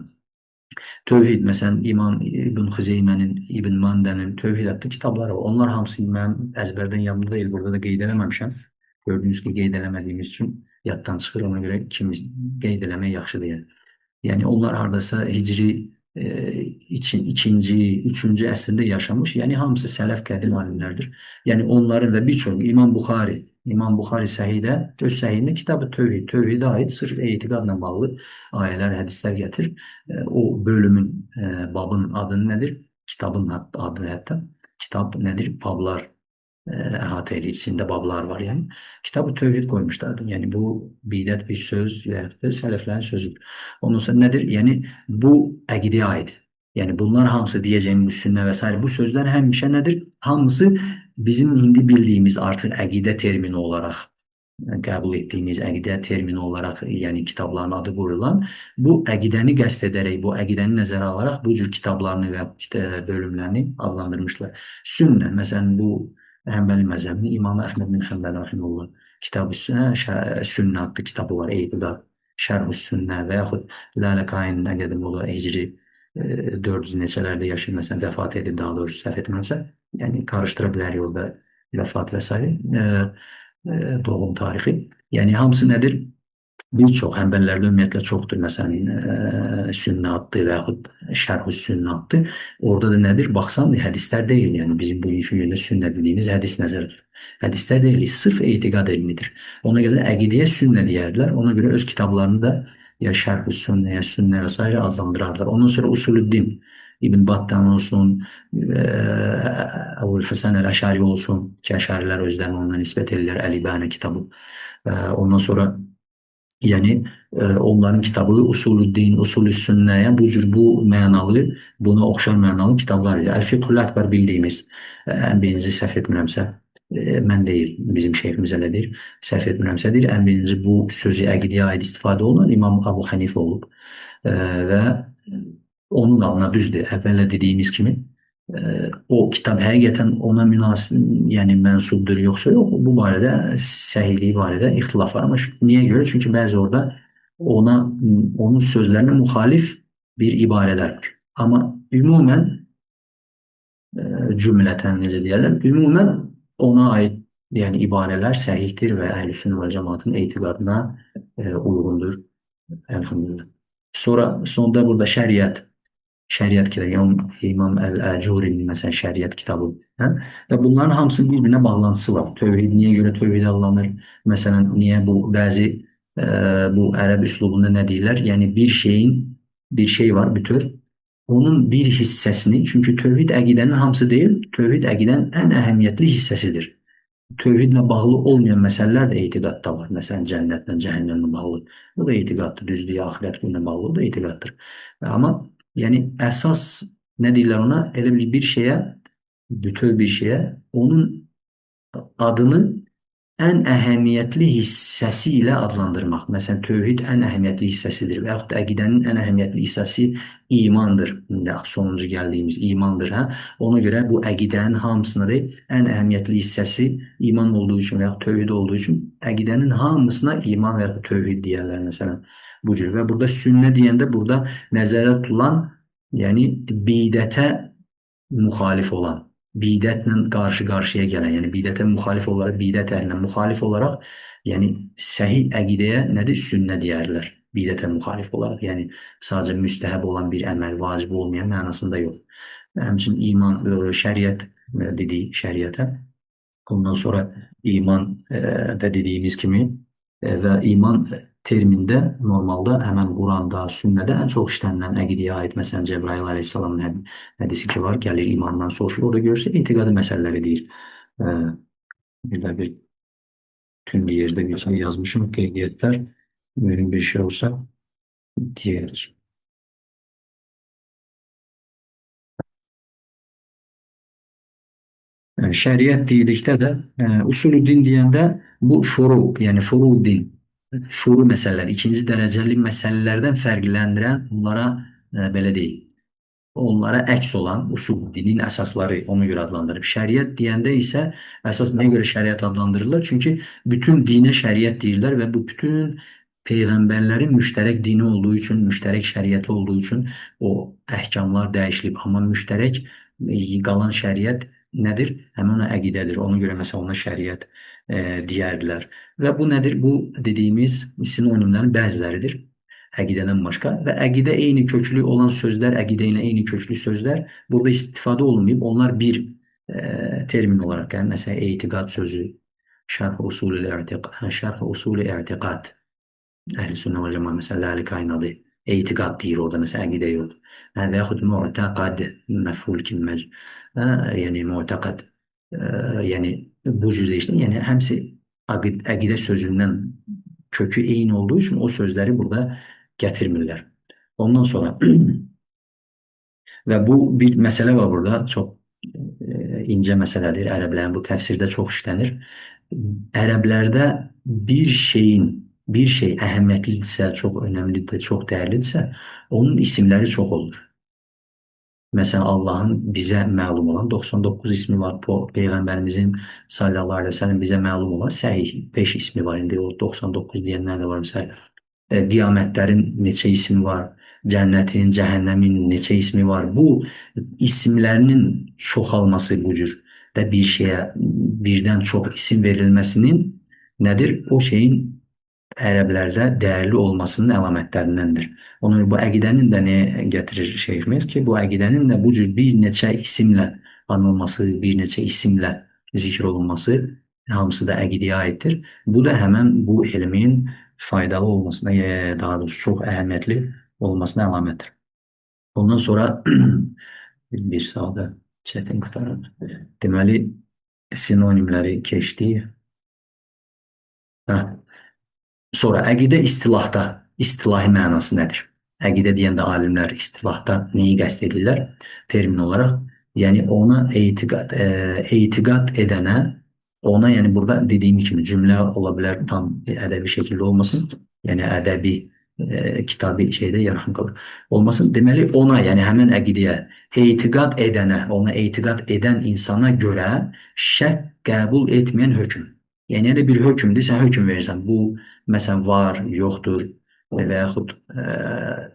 Tövhid, məsələn, İmam İbn Xüzeymənin, İbn Mandənin Tövhid adlı kitabları var. Onlar hamısı mənim əzbərdən yadımda deyil, burada da qeyd eləməmişəm. Gördüyünüz ki, qeyd eləmədiyimiz üçün yaddan çıxır. Ona görə kimi qeyd eləmək yaxşıdır. Yəni. Yəni onlar hardasa hicri için ikinci, üçüncü əsrdə yaşamış. Yəni hamısı sələf qədim alimlərdir. Yəni onların və bir çox İmam Buxari, İmam Buxari Səhihdə, öz səhihində Kitab-ı Tövhid, tövhidə aid sırf etiqadla bağlı ayələr, hədislər gətirir. O bölümün, babın adı nədir? Kitabın adı hətta. Kitab nədir? Bablar əhatə eləyir. İçində bablar var yəni. Kitab-ı Tövhid qoymuşlar. Yəni bu bidət bir söz və yaxud da sələflərin sözüdür. Ondan sonra nədir? Yəni bu əqidəyə aid. Yəni bunlar hamısı deyəcəyim bu sünnə və s. bu sözlər həmişə nədir? Hamısı bizim indi bildiyimiz artıq əqidə termini olaraq qəbul etdiyimiz əqidə termini olaraq, yəni kitabların adı qoyulan bu əqidəni qəsd edərək, bu əqidəni nəzərə alaraq bu cür kitablarını və bölümlərini adlandırmışlar. Sünnə, məsələn, bu Həmbəli məzhəbinin İmam Əhməd bin Həmbəl rahimehullah Kitab-ı Sünnə adlı kitabı var, Etiqad, Şərh-ü Sünnə və yaxud Lələkayın nə qədim o da hicri 400 neçələrdə yaşayır, məsələn, vəfat edib daha doğrusu səhv etmirəmsə, yəni qarışdıra bilərik orada vəfat və s. Doğum tarixi. Yəni hamısı nədir? Bir çox Həmbəllərdə ümumiyyətlə çoxdur. Məsələn, sünnə adlı və yaxud şərh-ü sünnə adlı. Orada da nədir? Baxsan, hədislər deyil. Yəni bizim bugünkü gündə sünnə dediyimiz hədis nəzərdə tutulur. Hədislər deyil, sırf etiqad elmidir. Ona görə əqidəyə sünnə deyərdilər. Ona görə öz kitablarını da ya şərh-ü sünnə, ya sünnə və s. adlandırardılar. Ondan sonra Usulüddin İbn Battan olsun, Əbul Həsən əl-Əşari olsun ki, Əşarilər özlərini ona nisbət edirlər, Əl-İbanə kitabı. Ondan sonra yəni onların kitabı Usulüddin, Usulü Sünnə, yəni bu cür bu mənalı, buna oxşar mənalı kitablar idi. Əl-Fiqhül Əkbər bildiyimiz, ən birinci səhv etmirəmsə, mən deyil, bizim şeyximiz elə deyir, səhv etmirəmsə deyir, ən birinci bu sözü əqidəyə aid istifadə olunan İmam Əbu Hənifə olub və onun adına düzdür, əvvəllə dediyimiz kimi o kitab həqiqətən ona münasib, yəni mənsubdur yoxsa yox, bu barədə səhihliyi barədə ixtilaf var. Amma niyə görə? Çünki bəzi orada ona, onun sözlərinə müxalif bir ibarələr var. Amma ümumən cümlətən necə deyərlər, ümumən ona aid yəni ibarələr səhihdir və əhl-i sünnə və cəmaatın etiqadına uyğundur. Elhamdülillah. Sonra sonda burada şəriət şəriət kitabı, yəni İmam Əl-Əcurinin məsələn şəriət kitabı. Hə? Və bunların hamısının bir-birinə bağlantısı var. Tövhid niyə görə tövhid adlanır? Məsələn, niyə bu bəzi bu ərəb üslubunda nə deyirlər? Yəni bir şeyin bir şey var, bütöv. Onun bir hissəsini, çünki tövhid əqidənin hamısı deyil, tövhid əqidənin ən əhəmiyyətli hissəsidir. Tövhidlə bağlı olmayan məsələlər də etiqadda var. Məsələn, cənnətlə, cəhənnəmlə bağlı. Bu da etiqaddır, düzdür, axirət gününə bağlı, o da etiqaddır. Amma yəni əsas nə deyirlər ona? Elə bir şeyə, bütöv bir şeyə, onun adını ən əhəmiyyətli hissəsi ilə adlandırmaq. Məsələn, tövhid ən əhəmiyyətli hissəsidir və yaxud da əqidənin ən əhəmiyyətli hissəsi imandır. İndi sonuncu gəldiyimiz imandır. Hə? Ona görə bu əqidənin hamısına deyil, ən əhəmiyyətli hissəsi iman olduğu üçün və yaxud tövhid olduğu üçün əqidənin hamısına iman və yaxud tövhid deyərlər məsələn. Bu cür. Və burada sünnə deyəndə burada nəzərdə tutulan, yəni bidətə müxalif olan, bidətlə qarşı-qarşıya gələn, yəni bidətə müxalif olaraq, bidət əhlinə müxalif olaraq, yəni səhih əqidəyə nədir? Sünnə deyərlər. Bidətə müxalif olaraq, yəni sadəcə müstəhəb olan bir əməl, vacib olmayan mənasında yox. Həmçinin iman, şəriət dediyi şəriətə, ondan sonra iman də dediyimiz kimi və iman termində normalda həmən Quranda, sünnədə ən çox işlənilən əqidəyə aid, məsələn, Cəbrayıl əleyhissalamın hədisi ki var, gəlir imandan soruşur, orada görürsə etiqadi məsələləri deyir. Bir də bir tüm bir yerdə bir şey yazmışım, qeydiyyətlər, mühüm bir şey olsa deyərik. Şəriət dedikdə də usulü din deyəndə bu furu, yəni furu din, furu məsələlər, ikinci dərəcəli məsələlərdən fərqləndirən onlara belə deyil. Onlara əks olan usul dinin əsasları ona görə adlandırıb. Şəriət deyəndə isə əsas nəyə görə şəriət adlandırırlar? Çünki bütün dinə şəriət deyirlər və bu bütün peyğəmbərlərin müştərək dini olduğu üçün, müştərək şəriəti olduğu üçün o əhkamlar dəyişilib. Amma müştərək qalan şəriət nədir? Həmin o əqidədir. Ona görə məsələn ona şəriət deyərdilər. Və bu nədir? Bu dediyimiz sinonimlərin bəziləridir. Əqidədən başqa və əqidə eyni köklü olan sözlər, əqidə ilə eyni köklü sözlər burada istifadə olunmayıb. Onlar bir termin olaraq, yəni məsələn etiqad sözü, şərh usulü i'tiqad, şərh usulü i'tiqad. Əhl-i sünnə və cemaat məsələn Ləlikayın adı etiqad deyir orada məsələn əqidə yox. Hə, və yaxud mu'taqad məf'ul kimi hə, yəni mu'taqad yəni bu cür deyişdə, yəni həmsi əqidə sözündən kökü eyni olduğu üçün o sözləri burada gətirmirlər. Ondan sonra və bu bir məsələ var burada, çox incə məsələdir. Ərəblərin bu təfsirdə çox işlənir. Ərəblərdə bir şeyin, bir şey əhəmiyyətlidirsə, çox önəmlidir, çox dəyərlidirsə, onun isimləri çox olur. Məsələn, Allahın bizə məlum olan 99 ismi var. Peyğəmbərimizin sallallahu əleyhi və səlləm bizə məlum olan səhih 5 ismi var. İndi o 99 deyənlər də var. Məsələn, qiyamətlərin neçə ismi var, cənnətin, cəhənnəmin neçə ismi var. Bu isimlərinin çoxalması bu cür də bir şeyə birdən çox isim verilməsinin nədir? O şeyin ərəblərdə dəyərli olmasının əlamətlərindəndir. Ona görə bu əqidənin də nə gətirir şeyximiz ki, bu əqidənin də bu cür bir neçə isimlə anılması, bir neçə isimlə zikr olunması hamısı da əqidəyə aiddir. Bu da həmən bu elmin faydalı olmasına, daha doğrusu çox əhəmiyyətli olmasına əlamətdir. Ondan sonra bir saata çətin qurtarır. Deməli, sinonimləri keçdik. Hə. Sonra əqidə istilahda, istilahi mənası nədir? Əqidə deyəndə alimlər istilahda neyi qəsd edirlər? Termin olaraq, yəni ona etiqad edənə, ona, yəni burada dediyim kimi cümlə ola bilər, tam ədəbi şəkildə olmasın, yəni ədəbi kitabi şeydə yarhamqalır. Olmasın. Deməli ona, yəni həmən əqidəyə etiqad edənə, ona etiqad edən insana görə şək qəbul etməyən hökm. Yəni elə bir hökmdür, sən hökm verirsən. Bu məsələn var, yoxdur və yaxud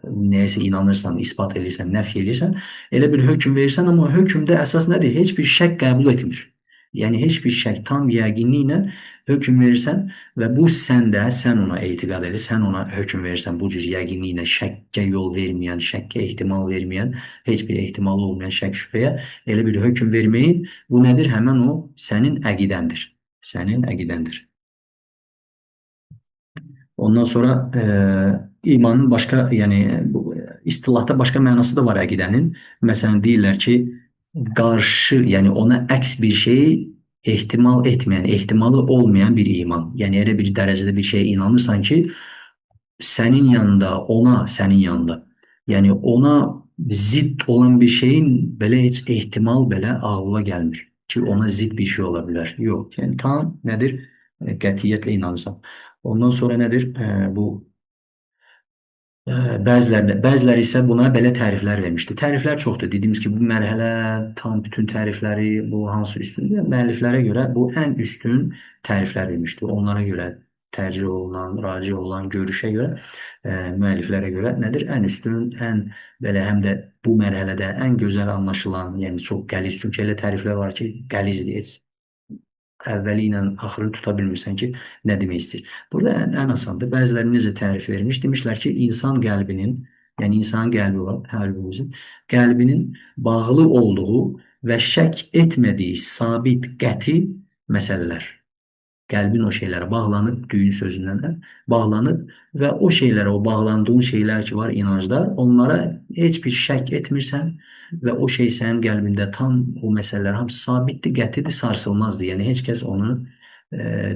nəyəsə inanırsan, isbat edirsən, nəfy edirsən, elə bir hökm verirsən, amma hökmdə əsas nədir? Heç bir şək qəbul etmir. Yəni heç bir şək, tam yəqinliklə hökm verirsən və bu səndə, sən ona etiqad edirsən, sən ona hökm verirsən, bu cür yəqinliklə şəkkə yol verməyən, şəkkə ehtimal verməyən, heç bir ehtimalı olmayan şək şübhəyə elə bir hökm verməyin, bu nədir? Həmən o sənin əqidəndir. Sənin əqidəndir. Ondan sonra imanın başqa, yəni bu istilahda başqa mənası da var əqidənin. Məsələn deyirlər ki, qarşı, yəni ona əks bir şeyi ehtimal etməyən, ehtimalı olmayan bir iman. Yəni elə bir dərəcədə bir şeyə inanırsan ki, sənin yanında, ona, sənin yanında, yəni ona zidd olan bir şeyin belə heç ehtimal belə ağlıma gəlmir ki, ona zidd bir şey ola bilər. Yox, yəni tam nədir? Qətiyyətlə inanırsan. Ondan sonra nədir? Bu bəziləri isə buna belə təriflər vermişdi. Təriflər çoxdur. Dediyimiz ki, bu mərhələ tam bütün tərifləri, bu hansı üstündür? Müəlliflərə görə bu ən üstün təriflər vermişdi. Onlara görə tərcih olunan, raci olunan görüşə görə, müəlliflərə görə nədir? Ən üstün, ən belə həm də bu mərhələdə ən gözəl anlaşılan, yəni çox qəliz, çünki elə təriflər var ki, qəlizdir. Heç əvvəli ilə axırı tuta bilmirsən ki, nə demək istəyir. Burada ən asandır. Bəziləri necə tərif vermiş? Demişlər ki, insan qəlbinin, yəni insanın qəlbi var, hər birimizin, qəlbinin bağlı olduğu və şək etmədiyi sabit, qəti məsələlər. Qəlbin o şeylərə bağlanıb, düyün sözündən də bağlanıb və o şeylərə, o bağlandığın şeylər ki var, inanclar, onlara heç bir şək etmirsən və o şey sənin qəlbində tam o məsələlər hamısı sabitdir, qətidir, sarsılmazdır. Yəni heç kəs onu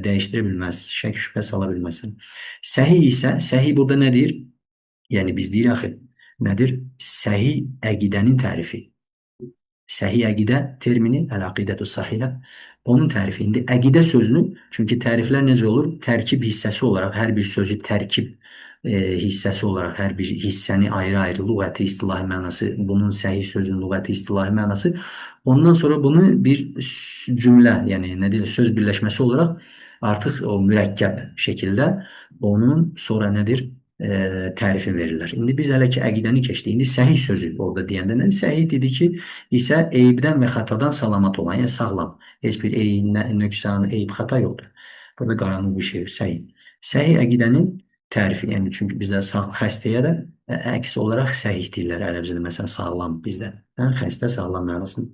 dəyişdirə bilməz, şək şübhə sala bilməzsən. Səhih isə, səhih burada nə deyir? Yəni biz deyirik axı, nədir? Səhih əqidənin tərifi. Səhih əqidə termini, əl-əqidətü sahihə, onun tərifi. İndi əqidə sözünü, çünki təriflər necə olur? Tərkib hissəsi olaraq, hər bir sözü tərkib hissəsi olaraq, hər bir hissəni ayrı-ayrı lüğəti istilahi mənası, bunun səhih sözünün lüğəti istilahi mənası. Ondan sonra bunu bir cümlə, yəni nə deyir, söz birləşməsi olaraq artıq o mürəkkəb şəkildə onun sonra nədir? Tərifini verirlər. İndi biz hələ ki əqidəni keçdik. İndi səhih sözü orada deyəndə nə? Səhih dedi ki, isə eyibdən və xatadan salamat olan, yəni sağlam. Heç bir eyb, nöqsan, eyb, xata yoxdur. Burada qaranlıq bir şey yox, səhih. Səhih əqidənin tərifi, yəni çünki bizdə sağ xəstəyə də əks olaraq səhih deyirlər ərəbcədə, məsələn sağlam bizdə. Hə, xəstə sağlam mənasını.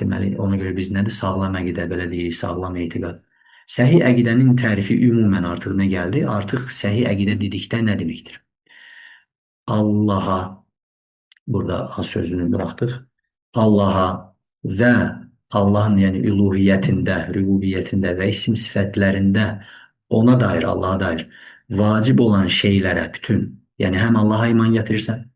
Deməli, ona görə biz nədir? Sağlam əqidə belə deyirik, sağlam etiqad. Səhih əqidənin tərifi ümumən artıq nə gəldi? Artıq səhih əqidə dedikdə nə deməkdir? Allaha, burada A sözünü buraxdıq. Allaha və Allahın, yəni üluhiyyətində, rübubiyyətində və isim sifətlərində ona dair, Allaha dair vacib olan şeylərə bütün, yəni həm Allaha iman gətirirsən,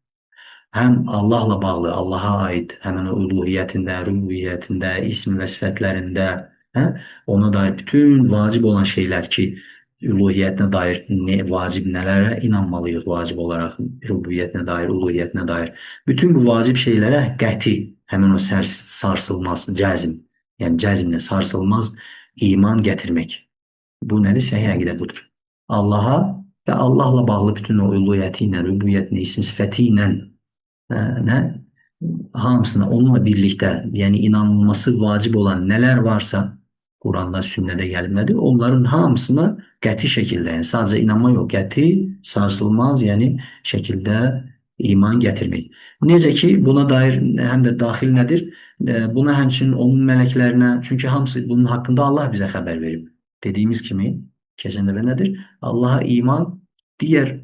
həm Allahla bağlı, Allaha aid həmən o uluhiyyətində, rububiyyətində, ism və sifətlərində, hə, ona dair bütün vacib olan şeylər ki, uluhiyyətinə dair vacib nələrə inanmalıyıq vacib olaraq, rububiyyətinə dair, uluhiyyətinə dair. Bütün bu vacib şeylərə qəti, həmin o sarsılmaz, cəzm, yəni cəzmlə sarsılmaz iman gətirmək. Bu nədir? Səhih əqidə budur. Allaha və Allahla bağlı bütün o uluhiyyəti ilə, rububiyyətinə, isim sifəti ilə nə hamısına onunla birlikdə, yəni inanılması vacib olan nələr varsa, Quranda, sünnədə gəlib nədir? Onların hamısına qəti şəkildə, yəni sadəcə inanma yox, qəti, sarsılmaz, yəni şəkildə iman gətirmək. Necə ki, buna dair həm də daxil nədir? Buna həmçinin onun mələklərinə, çünki hamısı bunun haqqında Allah bizə xəbər verib. Dediyimiz kimi, keçən dəfə nədir? Allaha iman digər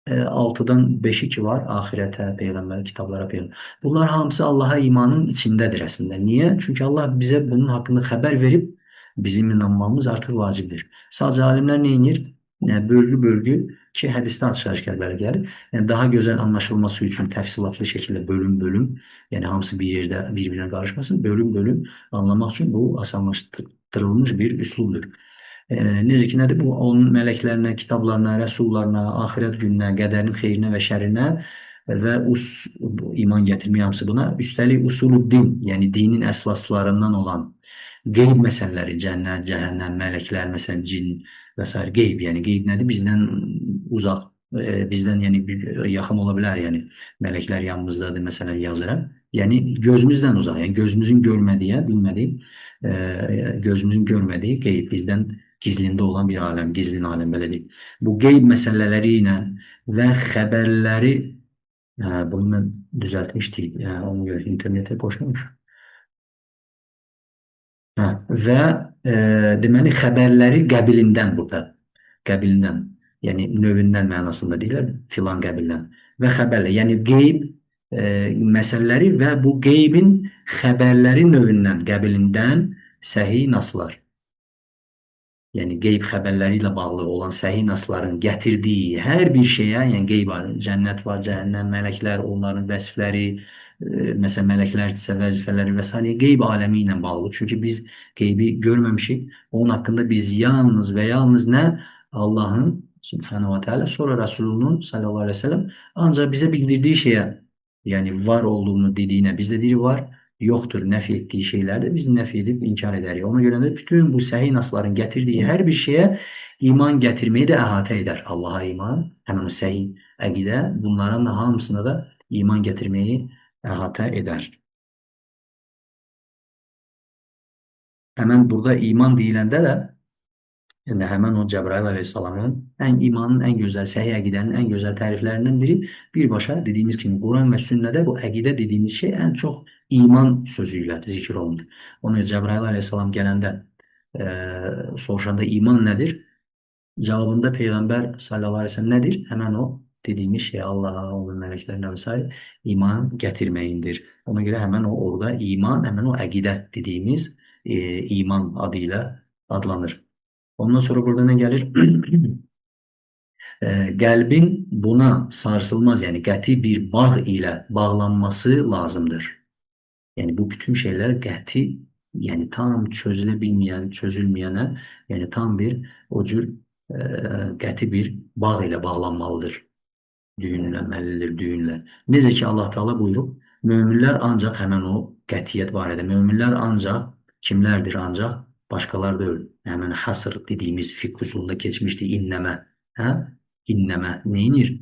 6-dan 5-i ki var, axirətə, peyğəmbər, kitablara, peyğəmbər. Bunlar hamısı Allaha imanın içindədir əslində. Niyə? Çünki Allah bizə bunun haqqında xəbər verib, bizim inanmamız artıq vacibdir. Sadəcə alimlər nə edir? Yəni, bölgü-bölgü ki, hədisdə açıq-aşkar belə gəlir. Yəni, daha gözəl anlaşılması üçün təfsilatlı şəkildə bölüm-bölüm, yəni hamısı bir yerdə bir-birinə qarışmasın, bölüm-bölüm anlamaq üçün bu asanlaşdırılmış bir üslubdur. Necə ki, nədir bu? Onun mələklərinə, kitablarına, rəsullarına, axirət gününə, qədərin xeyrinə və şərinə və iman gətirmək hamısı buna. Üstəlik usulü din, yəni dinin əsaslarından olan qeyb məsələləri, cənnət, cəhənnəm, mələklər, məsələn, cin və s. Qeyb, yəni qeyb nədir? Bizdən uzaq, bizdən yəni yaxın ola bilər, yəni mələklər yanımızdadır, məsələn, yazıram. Yəni gözümüzdən uzaq, yəni gözümüzün görmədiyi, bilmədiyi, gözümüzün görmədiyi qeyb, bizdən gizlində olan bir aləm, gizlin aləm belə deyim. Bu qeyb məsələləri ilə və xəbərləri, bunu mən düzəltmişdik, ona görə internetə qoşmamışam. Və deməli xəbərləri qəbilindən burada, qəbilindən, yəni növündən mənasında deyirlər, filan qəbildən və xəbərlər, yəni qeyb məsələləri və bu qeybin xəbərləri növündən, qəbilindən səhih naslar. Yəni qeyb xəbərləri ilə bağlı olan səhih nasların gətirdiyi hər bir şeyə, yəni qeyb var, cənnət var, cəhənnəm, mələklər, onların vəsfləri, məsələn mələklərdirsə vəzifələri və s. qeyb aləmi ilə bağlı. Çünki biz qeybi görməmişik. Onun haqqında biz yalnız və yalnız nə? Allahın Subhanahu ve Teala, sonra Resulünün sallallahu aleyhi ve sellem ancaq bizə bildirdiyi şeyə, yəni var olduğunu dediyinə biz də deyirik var, yoxdur nəfi etdiyi şeyləri də biz nəfi edib inkar edərik. Ona görə də bütün bu səhih nasların gətirdiyi hər bir şeyə iman gətirməyi də əhatə edər. Allaha iman, həmin o səhih əqidə bunların hamısına da iman gətirməyi əhatə edər. Həmən burada iman deyiləndə də yəni həmən o Cəbrail əleyhissalamın ən imanın ən gözəl, səhih əqidənin ən gözəl təriflərindən biri birbaşa dediyimiz kimi Quran və sünnədə bu əqidə dediyimiz şey ən çox iman sözü ilə zikr olunur. Ona görə Cəbrail əleyhissalam gələndə soruşanda iman nədir? Cavabında Peyğəmbər sallallahu əleyhi və səlləm nədir? Həmən o dediyimiz şey Allaha, onun mələklərinə və s. iman gətirməyindir. Ona görə həmən o orada iman, həmən o əqidə dediyimiz iman adı ilə adlanır. Ondan sonra burada nə gəlir? Qəlbin buna sarsılmaz, yəni qəti bir bağ ilə bağlanması lazımdır. Yəni bu bütün şeylər qəti, yəni tam çözülə bilməyən, çözülməyənə, yəni tam bir o cür qəti bir bağ ilə bağlanmalıdır. Düyünlənməlidir düyünlər. Necə ki Allah Teala buyurub, möminlər ancaq həmən o qətiyyət barədə, möminlər ancaq kimlərdir ancaq? Başqalar deyil. Həmən hasr dediyimiz fiqh usulunda keçmişdi innəmə. Hə? İnnəmə neynir?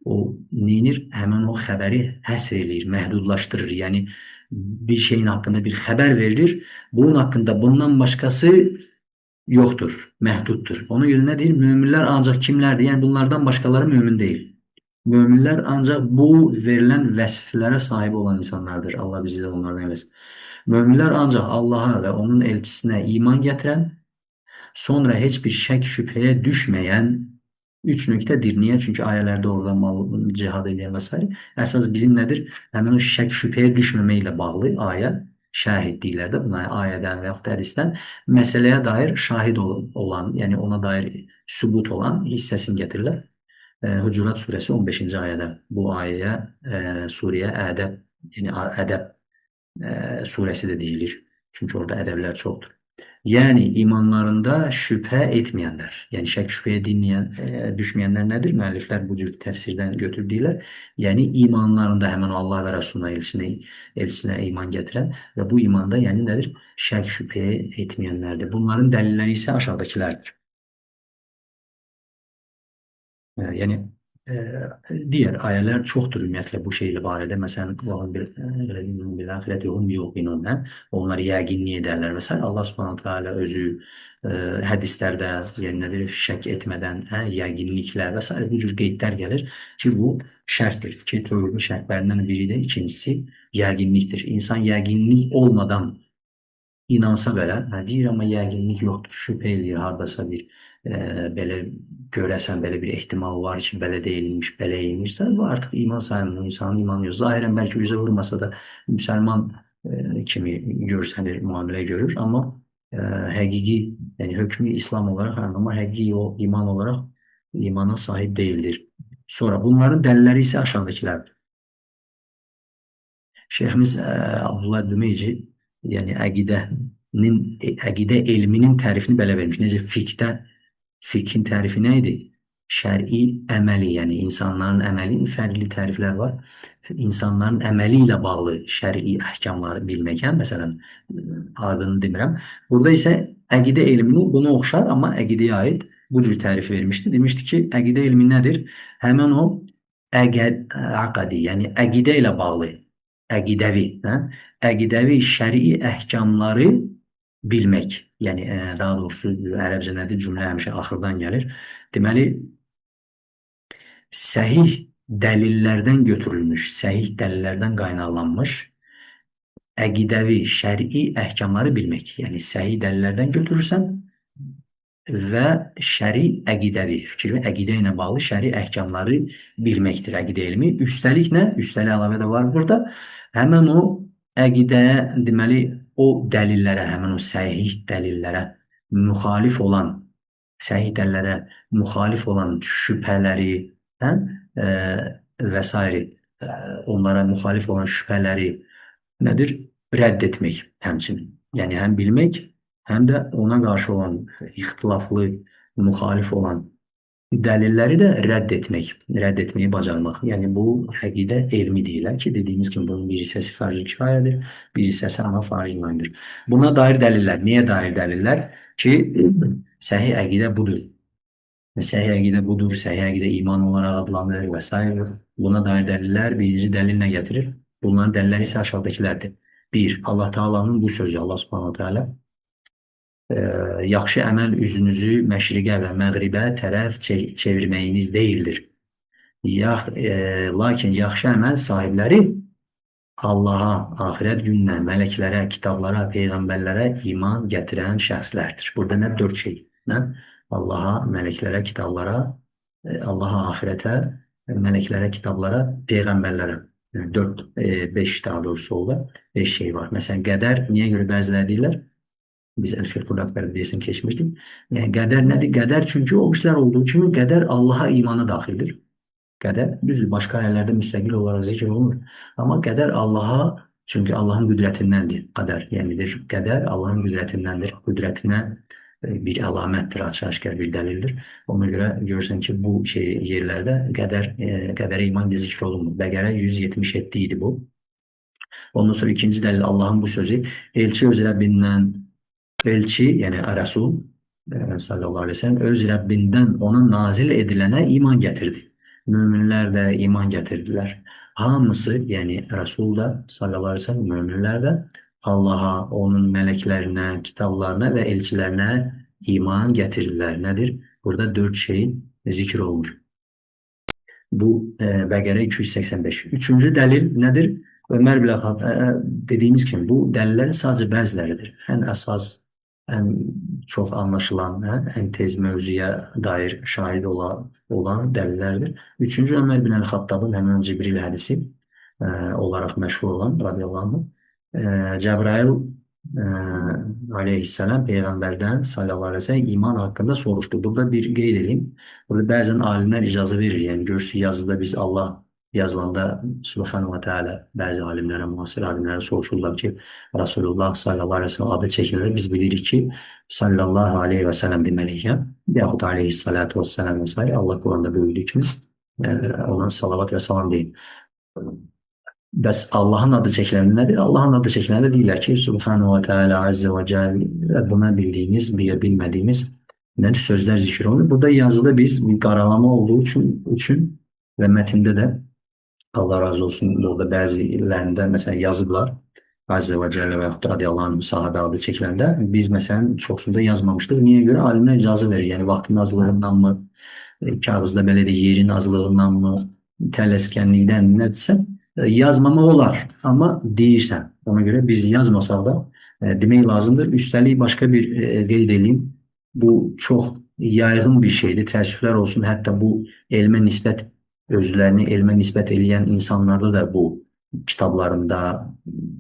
O neynir? Həmən o xəbəri həsr eləyir, məhdudlaşdırır. Yəni bir şeyin haqqında bir xəbər verilir. Bunun haqqında bundan başqası yoxdur, məhduddur. Ona görə nə deyir? Möminlər ancaq kimlərdir? Yəni bunlardan başqaları mömin deyil. Möminlər ancaq bu verilən vəsflərə sahib olan insanlardır. Allah bizi də onlardan eləsin. Möminlər ancaq Allaha və onun elçisinə iman gətirən, sonra heç bir şək şübhəyə düşməyən üç nöqtədir. Niyə? Çünki ayələrdə orada mal, cihad eləyən və s. Əsas bizim nədir? Həmin o şək şübhəyə düşməməklə bağlı ayə şahid deyirlər də buna ayədən və yaxud da hədisdən məsələyə dair şahid olan, yəni ona dair sübut olan hissəsini gətirirlər. Hucurat surəsi 15-ci ayədə bu ayəyə, surəyə ədəb, yəni ədəb surəsi də deyilir. Çünki orada ədəblər çoxdur. Yəni imanlarında şübhə etməyənlər, yəni şək şübhəyə düşməyənlər nədir? Müəlliflər bu cür təfsirdən götürdülər. Yəni imanlarında həmin o Allah və Rəsuluna elçisinə iman gətirən və bu imanda yəni nədir? Şək şübhəyə etməyənlərdir. Bunların dəlilləri isə aşağıdakılardır. Yəni Digər ayələr çoxdur ümumiyyətlə bu şeylə barədə. Məsələn, bil-axirəti hum yuqinun, hə? Onlar yəqinlik edərlər və sair. Allah Subhanahu taala özü hədislərdə, yəni nədir, şək etmədən, hə, yəqinliklə və sair bu cür qeydlər gəlir ki, bu şərtdir ki, tövhidin şərtlərindən biri də ikincisi yəqinlikdir. İnsan yəqinlik olmadan inansa belə, hə, deyir amma yəqinlik yoxdur, şübhə eləyir hardasa bir belə görəsən belə bir ehtimal var ki, belə deyilmiş, belə imişsə, bu artıq iman sayılmır, insanın imanı yox. Zahirən bəlkə üzə vurmasa da müsəlman kimi görsənir, müamilə görür, amma həqiqi, yəni hökmü İslam olaraq, hə, amma həqiqi o iman olaraq imana sahib deyildir. Sonra bunların dəlilləri isə aşağıdakilərdir. Şeyximiz Abdullah Dümeyci, yəni əqidə elminin tərifini belə vermiş. Necə fiqhdə fiqhin tərifi nə idi? Şər'i əməli, yəni insanların əməli, fərqli təriflər var. İnsanların əməli ilə bağlı şər'i əhkamları bilmək, hə? Məsələn, adını demirəm. Burada isə əqidə elmini buna oxşar, amma əqidəyə aid bu cür tərif vermişdi. Demişdi ki, əqidə elmi nədir? Həmin o əqadi, yəni əqidə ilə bağlı, əqidəvi, hə? Əqidəvi şər'i əhkamları bilmək. Yəni daha doğrusu ərəbcə nədir? Cümlə həmişə axırdan gəlir. Deməli, səhih dəlillərdən götürülmüş, səhih dəlillərdən qaynaqlanmış əqidəvi şər'i əhkamları bilmək. Yəni səhih dəlillərdən götürürsən və şəri əqidəvi, fikir əqidə ilə bağlı şəri əhkamları bilməkdir əqidə elmi. Üstəlik nə? Üstəlik əlavə də var burada. Həmin o əqidəyə, deməli, o dəlillərə, həmin o səhih dəlillərə müxalif olan, səhih dəlillərə müxalif olan şübhələri, hə, və sair, onlara müxalif olan şübhələri nədir? Rədd etmək həmçinin. Yəni həm bilmək, həm də ona qarşı olan ixtilaflı, müxalif olan dəlilləri də rədd etmək, rədd etməyi bacarmaq. Yəni bu əqidə elmi deyirlər ki, dediyimiz kimi bunun bir hissəsi farz-ı kifayədir, bir hissəsi amma farz-ı ayndır. Buna dair dəlillər, niyə dair dəlillər? Ki, səhih əqidə budur. Səhih əqidə budur, səhih əqidə iman olaraq adlanır və s. Buna dair dəlillər, birinci dəlil nə gətirir? Bunların dəlilləri isə aşağıdakilərdir. Bir, Allah Taala'nın bu sözü, Allah Subhanahu Teala yaxşı əməl üzünüzü məşriqə və məğribə tərəf çevirməyiniz deyildir. Lakin yaxşı əməl sahibləri Allaha, axirət gününə, mələklərə, kitablara, peyğəmbərlərə iman gətirən şəxslərdir. Burada nə dörd şey? Nə? Allaha, mələklərə, kitablara, Allaha, axirətə, mələklərə, kitablara, peyğəmbərlərə. Yəni, dörd, beş daha doğrusu oldu. Beş şey var. Məsələn, qədər, niyə görə bəziləri deyirlər? Biz El-Fiqhul Əkbərdə deyəsən keçmişdik. Yəni qədər nədir? Qədər çünki o işlər olduğu kimi qədər Allaha imana daxildir. Qədər, düzdür, başqa ayələrdə müstəqil olaraq zikr olunur. Amma qədər Allaha, çünki Allahın qüdrətindəndir. Qədər, yənidir. Qədər Allahın qüdrətindəndir. Qüdrətinə bir əlamətdir, açıq-aşkar bir dəlildir. Ona görə görürsən ki, bu şey yerlərdə qədər, qədərə iman zikr olunmur. Bəqərə 177 idi bu. Ondan sonra ikinci dəlil Allahın bu sözü elçi öz Rəbbindən elçi, yəni Rəsul sallallahu aleyhi ve sellem öz Rəbbindən ona nazil edilənə iman gətirdi. Möminlər də iman gətirdilər. Hamısı, yəni Rəsul da sallallahu aleyhi ve sellem, möminlər də Allaha, onun mələklərinə, kitablarına və elçilərinə iman gətirdilər. Nədir? Burada dörd şey zikr olunur. Bu Bəqərə 285. Üçüncü dəlil nədir? Ömər bin Xattab dediyimiz kimi bu dəlillərin sadəcə bəziləridir. Ən əsas, ən çox anlaşılan, hə, ən tez mövzuya dair şahid olan dəlillərdir. Üçüncü Ömər bin Əl-Xattabın həmin Cibril hədisi olaraq məşhur olan radiyallahu anh. Cəbrail aleyhisselam Peyğəmbərdən sallallahu aleyhi ve sellem iman haqqında soruşdu. Burada bir qeyd edeyim. Burada bəzən alimlər icazə verir. Yəni görürsünüz yazıda biz Allah yazılanda Subhanahu ve Teala bəzi alimlərə, müasir alimlərə soruşurlar ki, Rasulullah sallallahu aleyhi ve sellem adı çəkilir. Biz bilirik ki, sallallahu aleyhi ve sellem deməliyik. Ya? Yaxud aleyhissalatu vesselam və s. Allah Quranda buyurduğu kimi ona salavat və salam deyin. Bəs Allahın adı çəkiləndə nədir? Allahın adı çəkiləndə deyirlər ki, Subhanahu ve Teala Azze ve Celle buna bildiyimiz, bilmədiyimiz nədir? Sözlər zikr olunur. Burada yazıda biz bir qaralama olduğu üçün Və mətndə də Allah razı olsun, orada bəzilərində məsələn yazıblar. Azze və Cəllə və yaxud radiyallahu anh sahabə adı çəkiləndə biz məsələn çoxsunda yazmamışdıq. Niyə görə? Alimlər icazə verir. Yəni vaxtın azlığından mı, kağızda belə də yerin azlığından mı, tələskənlikdən nədirsə yazmamaq olar. Amma deyirsən. Ona görə biz yazmasaq da demək lazımdır. Üstəlik başqa bir qeyd edeyim. Bu çox yayğın bir şeydir. Təəssüflər olsun. Hətta bu elmə nisbət, özlərini elmə nisbət eləyən insanlarda da bu kitablarında,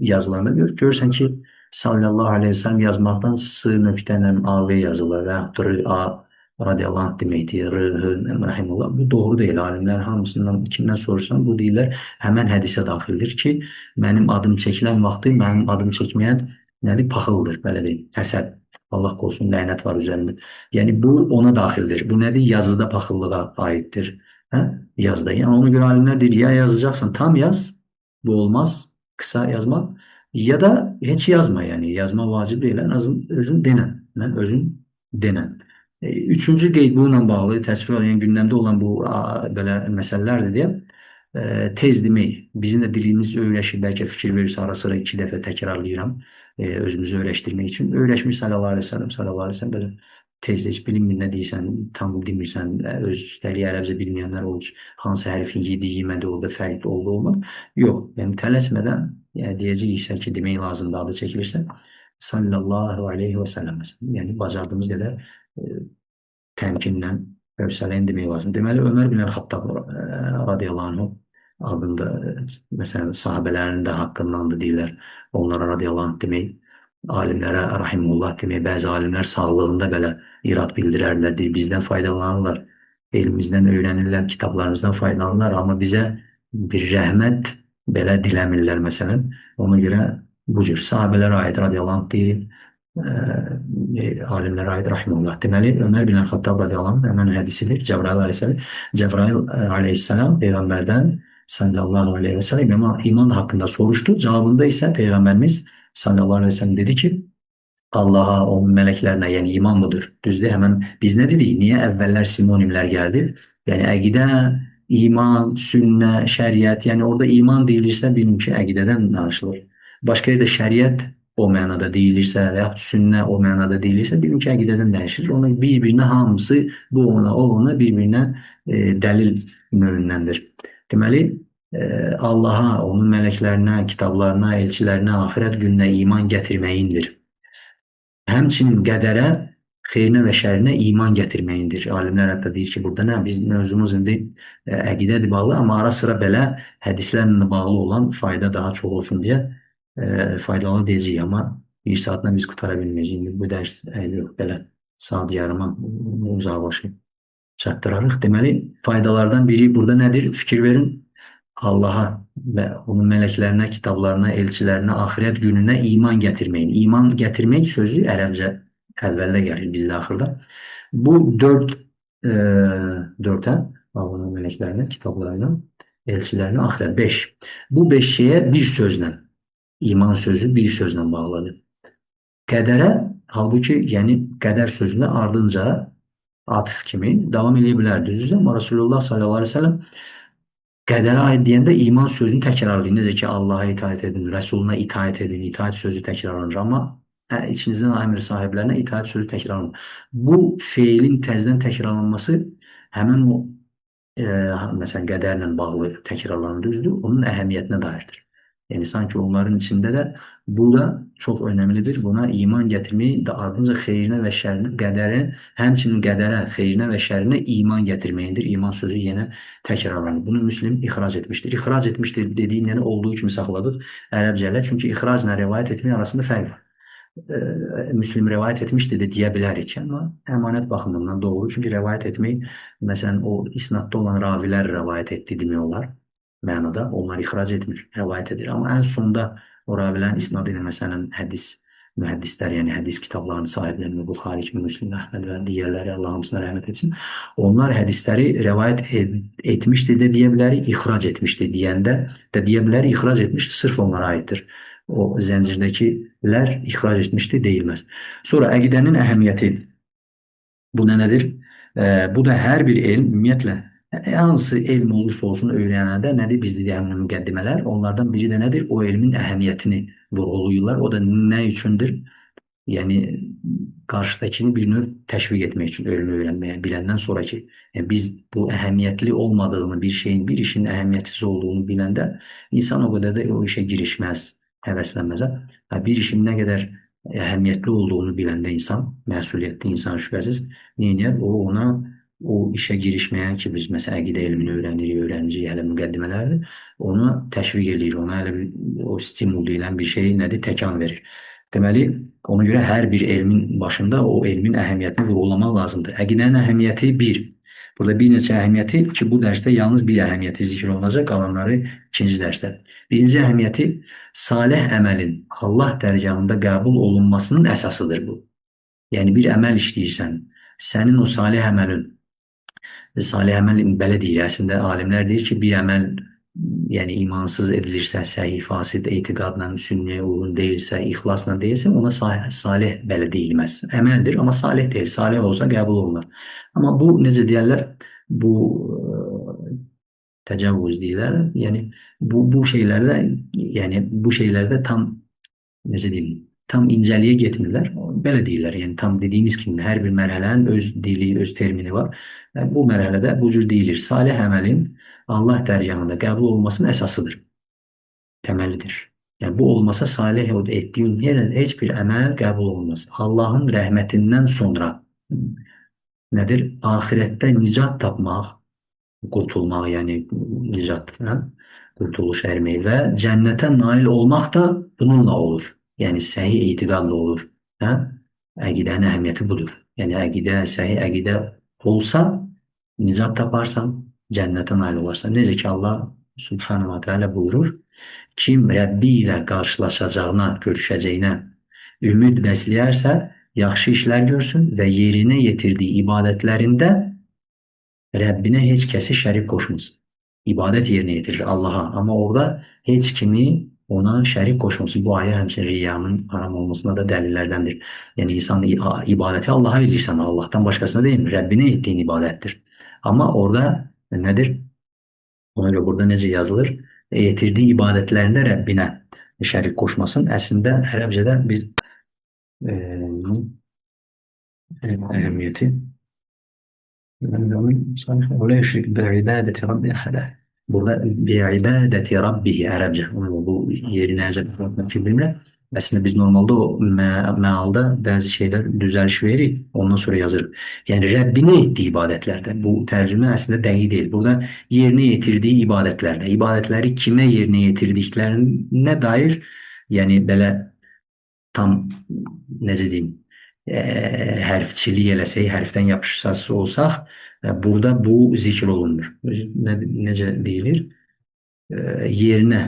yazılarında görürsən ki, sallallahu aleyhi ve sellem yazmaqdan S nöqtə ilə AV yazılır və yaxud R, A radiyallahu anh deməkdir, R, H, rahimullah. Bu doğru deyil. Alimlər hamısından kimdən soruşsan bu deyirlər, həmən hədisə daxildir ki, mənim adım çəkilən vaxtı mənim adım çəkməyən nədir? Paxıldır, belə deyim, həsəd. Allah qorusun, lənət var üzərində. Yəni bu ona daxildir. Bu nədir? Yazıda paxıllığa aiddir. Hə? Yazıda. Yəni ona görə alimlər deyir, ya yazacaqsan tam yaz, bu olmaz, kısa yazma. Ya da heç yazma, yəni yazma vacib deyil, ən azından özün denən, mən özün denən. Üçüncü qeyd bununla bağlı, təəssüflər, yəni gündəmdə olan bu belə məsələlərdir deyə, tez demək, bizim də dilimiz öyrəşir, bəlkə fikir verirsə ara sıra 2 dəfə təkrarlayıram, özümüzü öyrəşdirmək üçün. Öyrəşmiş sallallahu aleyhi ve sellem, sallallahu aleyhi ve sellem belə tez heç bilinmir nə deyirsən, tam demirsən, öz üstəlik ərəbcə bilməyənlər olur, hansı hərfin yedi, yemədi, orada fərqli oldu, olmadı. Yox, yəni tələsmədən, yəni deyəcəyiksə ki, demək lazımdır, adı çəkilirsə, sallallahu aleyhi və səlləm, yəni bacardığımız qədər təmkinlə, hövsələyən demək lazımdır. Deməli, Ömər bin Xattab radiyallahu anh adında, məsələn, sahabələrin də haqqındandır deyirlər, onlara radiyallahu anh demək, alimlərə rahimullah demək, bəzi alimlər sağlığında belə irad bildirərlər, deyir, bizdən faydalanırlar, elmimizdən öyrənirlər, kitablarımızdan faydalanırlar, amma bizə bir rəhmət belə diləmirlər məsələn. Ona görə bu cür sahabələrə aid radiyallahu anh deyirik, alimlərə aid rahimullah. Deməli, Ömər bin Xattab radiyallahu anh həmən hədisidir. Cəbrail aleyhissalam, Cəbrail aleyhissalam Peyğəmbərdən sallallahu aleyhi ve sellem iman haqqında soruşdu. Cavabında isə Peyğəmbərimiz sallallahu aleyhi ve sellem dedi ki, Allah'a, onun mələklərinə, yəni iman budur. Düzdür, həmən biz nə dedik? Niyə əvvəllər sinonimlər gəldi? Yəni əqidə, iman, sünnə, şəriət, yəni orada iman deyilirsə, bilin ki, əqidədən danışılır. Başqa yerdə şəriət o mənada deyilirsə və yaxud sünnə o mənada deyilirsə, bilin ki, əqidədən danışılır. Ona bir-birinə hamısı, bu ona, o ona bir-birinə dəlil növündəndir. Deməli, Allah'a, onun mələklərinə, kitablarına, elçilərinə, axirət gününə iman gətirməyindir. Həmçinin qədərə, xeyrinə və şərinə iman gətirməyindir. Alimlər hətta deyir ki, burada nə? Biz mövzumuz indi əqidədir bağlı, amma ara sıra belə hədislərlə bağlı olan fayda daha çox olsun deyə faydalı deyəcəyik, amma bir saatla biz qutara bilməyəcəyik. İndi bu dərs yox, belə saat yarıma uzaqlaşıb çatdırarıq. Deməli, faydalardan biri burada nədir? Fikir verin. Allah'a və onun mələklərinə, kitablarına, elçilərinə, axirət gününə iman gətirməyin. İman gətirmək sözü ərəbcə əvvəldə gəlir, bizdə axırda. Bu dördə Allahın mələklərinə, kitablarına, elçilərinə, axirət 5. Bu 5 şeyə bir sözlə, iman sözü bir sözlə bağladı. Qədərə, halbuki yəni qədər sözünə ardınca atif kimi davam eləyə bilərdi. Düzdür? Amma Rasulullah sallallahu aleyhi ve sellem qədərə aid deyəndə iman sözünü təkrarlayır. Necə ki, Allah'a itaat edin, Rəsuluna itaat edin, itaat sözü təkrarlanır. Amma içinizdən əmr sahiblərinə itaat sözü təkrarlanır. Bu feilin təzədən təkrarlanması həmən o məsələn, qədərlə bağlı təkrarlanır, düzdür? Onun əhəmiyyətinə dairdir. Yəni sanki onların içində də bu da çox önəmlidir. Buna iman gətirməyi də ardınca xeyrinə və şərinə, qədərin, həmçinin qədərə, xeyrinə və şərinə iman gətirməyindir. İman sözü yenə təkrarlanır. Bunu Müslim ixrac etmişdir. İxrac etmişdir dediyin yəni olduğu kimi saxladıq ərəbcə ilə. Çünki ixracla rivayət etmək arasında fərq var. Müslim rivayət etmişdir də deyə bilərik, amma əmanət baxımından doğru. Çünki rivayət etmək, məsələn, o isnadda olan ravilər rivayət etdi demək olar. Mənada onlar ixrac etmir, rivayət edir. Amma ən sonda o ravilərin isnadı ilə məsələn hədis mühəddislər, yəni hədis kitablarının sahibləri, Buxari kimi, Müslim, Əhməd və digərləri, Allah hamısına rəhmət etsin. Onlar hədisləri rivayət etmişdi də deyə bilərik, ixrac etmişdi deyəndə də deyə bilərik, ixrac etmişdi, sırf onlara aiddir. O zəncirdəkilər ixrac etmişdi deyilməz. Sonra əqidənin əhəmiyyəti. Bu nə nədir? Bu da hər bir elm, ümumiyyətlə, Hansı elm olursa olsun öyrənəndə nədir? Biz dedik həmin müqəddimələr. Onlardan biri də nədir? O elmin əhəmiyyətini vurğulayırlar. O da nə üçündür? Yəni qarşıdakını bir növ təşviq etmək üçün elmi öyrənməyə biləndən sonraki, yəni biz bu əhəmiyyətli olmadığını, bir şeyin, bir işin əhəmiyyətsiz olduğunu biləndə insan o qədər də o işə girişməz, həvəslənməz. Ha, bir işin nə qədər əhəmiyyətli olduğunu biləndə insan, məsuliyyətli insan şübhəsiz nə edir? O ona o işə girişməyə ki, biz məsələn əqidə elmini öyrənirik, öyrənciyik, hələ müqəddimələrdir, ona təşviq eləyir, ona hələ bir, o stimul deyilən bir şey nədir? Təkan verir. Deməli, ona görə hər bir elmin başında o elmin əhəmiyyətini vurğulamaq lazımdır. Əqidənin əhəmiyyəti bir. Burada bir neçə əhəmiyyəti ki, bu dərsdə yalnız bir əhəmiyyəti zikr olunacaq, qalanları ikinci dərsdə. Birinci əhəmiyyəti salih əməlin Allah dərgahında qəbul olunmasının əsasıdır bu. Yəni bir əməl işləyirsən, sənin o salih əməlin, salih əməl belə deyir, əslində alimlər deyir ki, bir əməl yəni imansız edilirsə, səhih, fasid etiqadla, sünnəyə uyğun deyilsə, ixlasla deyilsə, ona salih belə deyilməz. Əməldir, amma salih deyil. Salih olsa qəbul olunar. Amma bu, necə deyərlər, bu təcavüz deyirlər. Yəni bu şeylərdə, yəni bu şeylərdə tam necə deyim, tam incəliyə getmirlər. Belə deyirlər. Yəni tam dediyimiz kimi hər bir mərhələnin öz dili, öz termini var. Yəni, bu mərhələdə bu cür deyilir. Salih əməlin Allah dərgahında qəbul olunmasının əsasıdır. Təməlidir. Yəni bu olmasa salih etdiyin heç bir əməl qəbul olunmaz. Allahın rəhmətindən sonra nədir? Axirətdə nicat tapmaq, qurtulmaq, yəni nicat, hə? Qurtuluş ərmək və cənnətə nail olmaq da bununla olur. Yəni səhih etiqadla olur. Hə? Əqidənin əhəmiyyəti budur. Yəni əqidə, səhih əqidə olsa nicat taparsan, cənnətə nail olarsan. Necə ki Allah Subhanahu wa Teala buyurur, kim Rəbbi ilə qarşılaşacağına, görüşəcəyinə ümid bəsləyərsə, yaxşı işlər görsün və yerinə yetirdiyi ibadətlərində Rəbbinə heç kəsi şərik qoşmasın. İbadət yerinə yetirir Allaha, amma orada heç kimi ona şərik qoşmasın. Bu ayə həmçinin riyanın haram olmasına da dəlillərdəndir. Yəni insan ibadəti Allaha edirsən, Allahdan başqasına deyil, Rəbbinə etdiyin ibadətdir. Amma orada nədir? Ona görə burada necə yazılır? Yetirdiyi ibadətlərində Rəbbinə şərik qoşmasın. Əslində ərəbcədə biz əhəmiyyəti Burada bi'ibadəti rabbihi ərəbcə. Bu yeri necə ki bilmirəm. Əslində biz normalda o məalda bəzi şeylər düzəliş veririk, ondan sonra yazırıq. Yəni Rəbbinə etdiyi ibadətlərdə. Bu tərcümə əslində dəqiq deyil. Burada yerinə yetirdiyi ibadətlərdə, ibadətləri kimə yerinə yetirdiklərinə dair, yəni belə tam necə deyim, hərfçilik eləsək, hərfdən yapışsası olsaq, burada bu zikr olunmur. Necə deyilir? Yerinə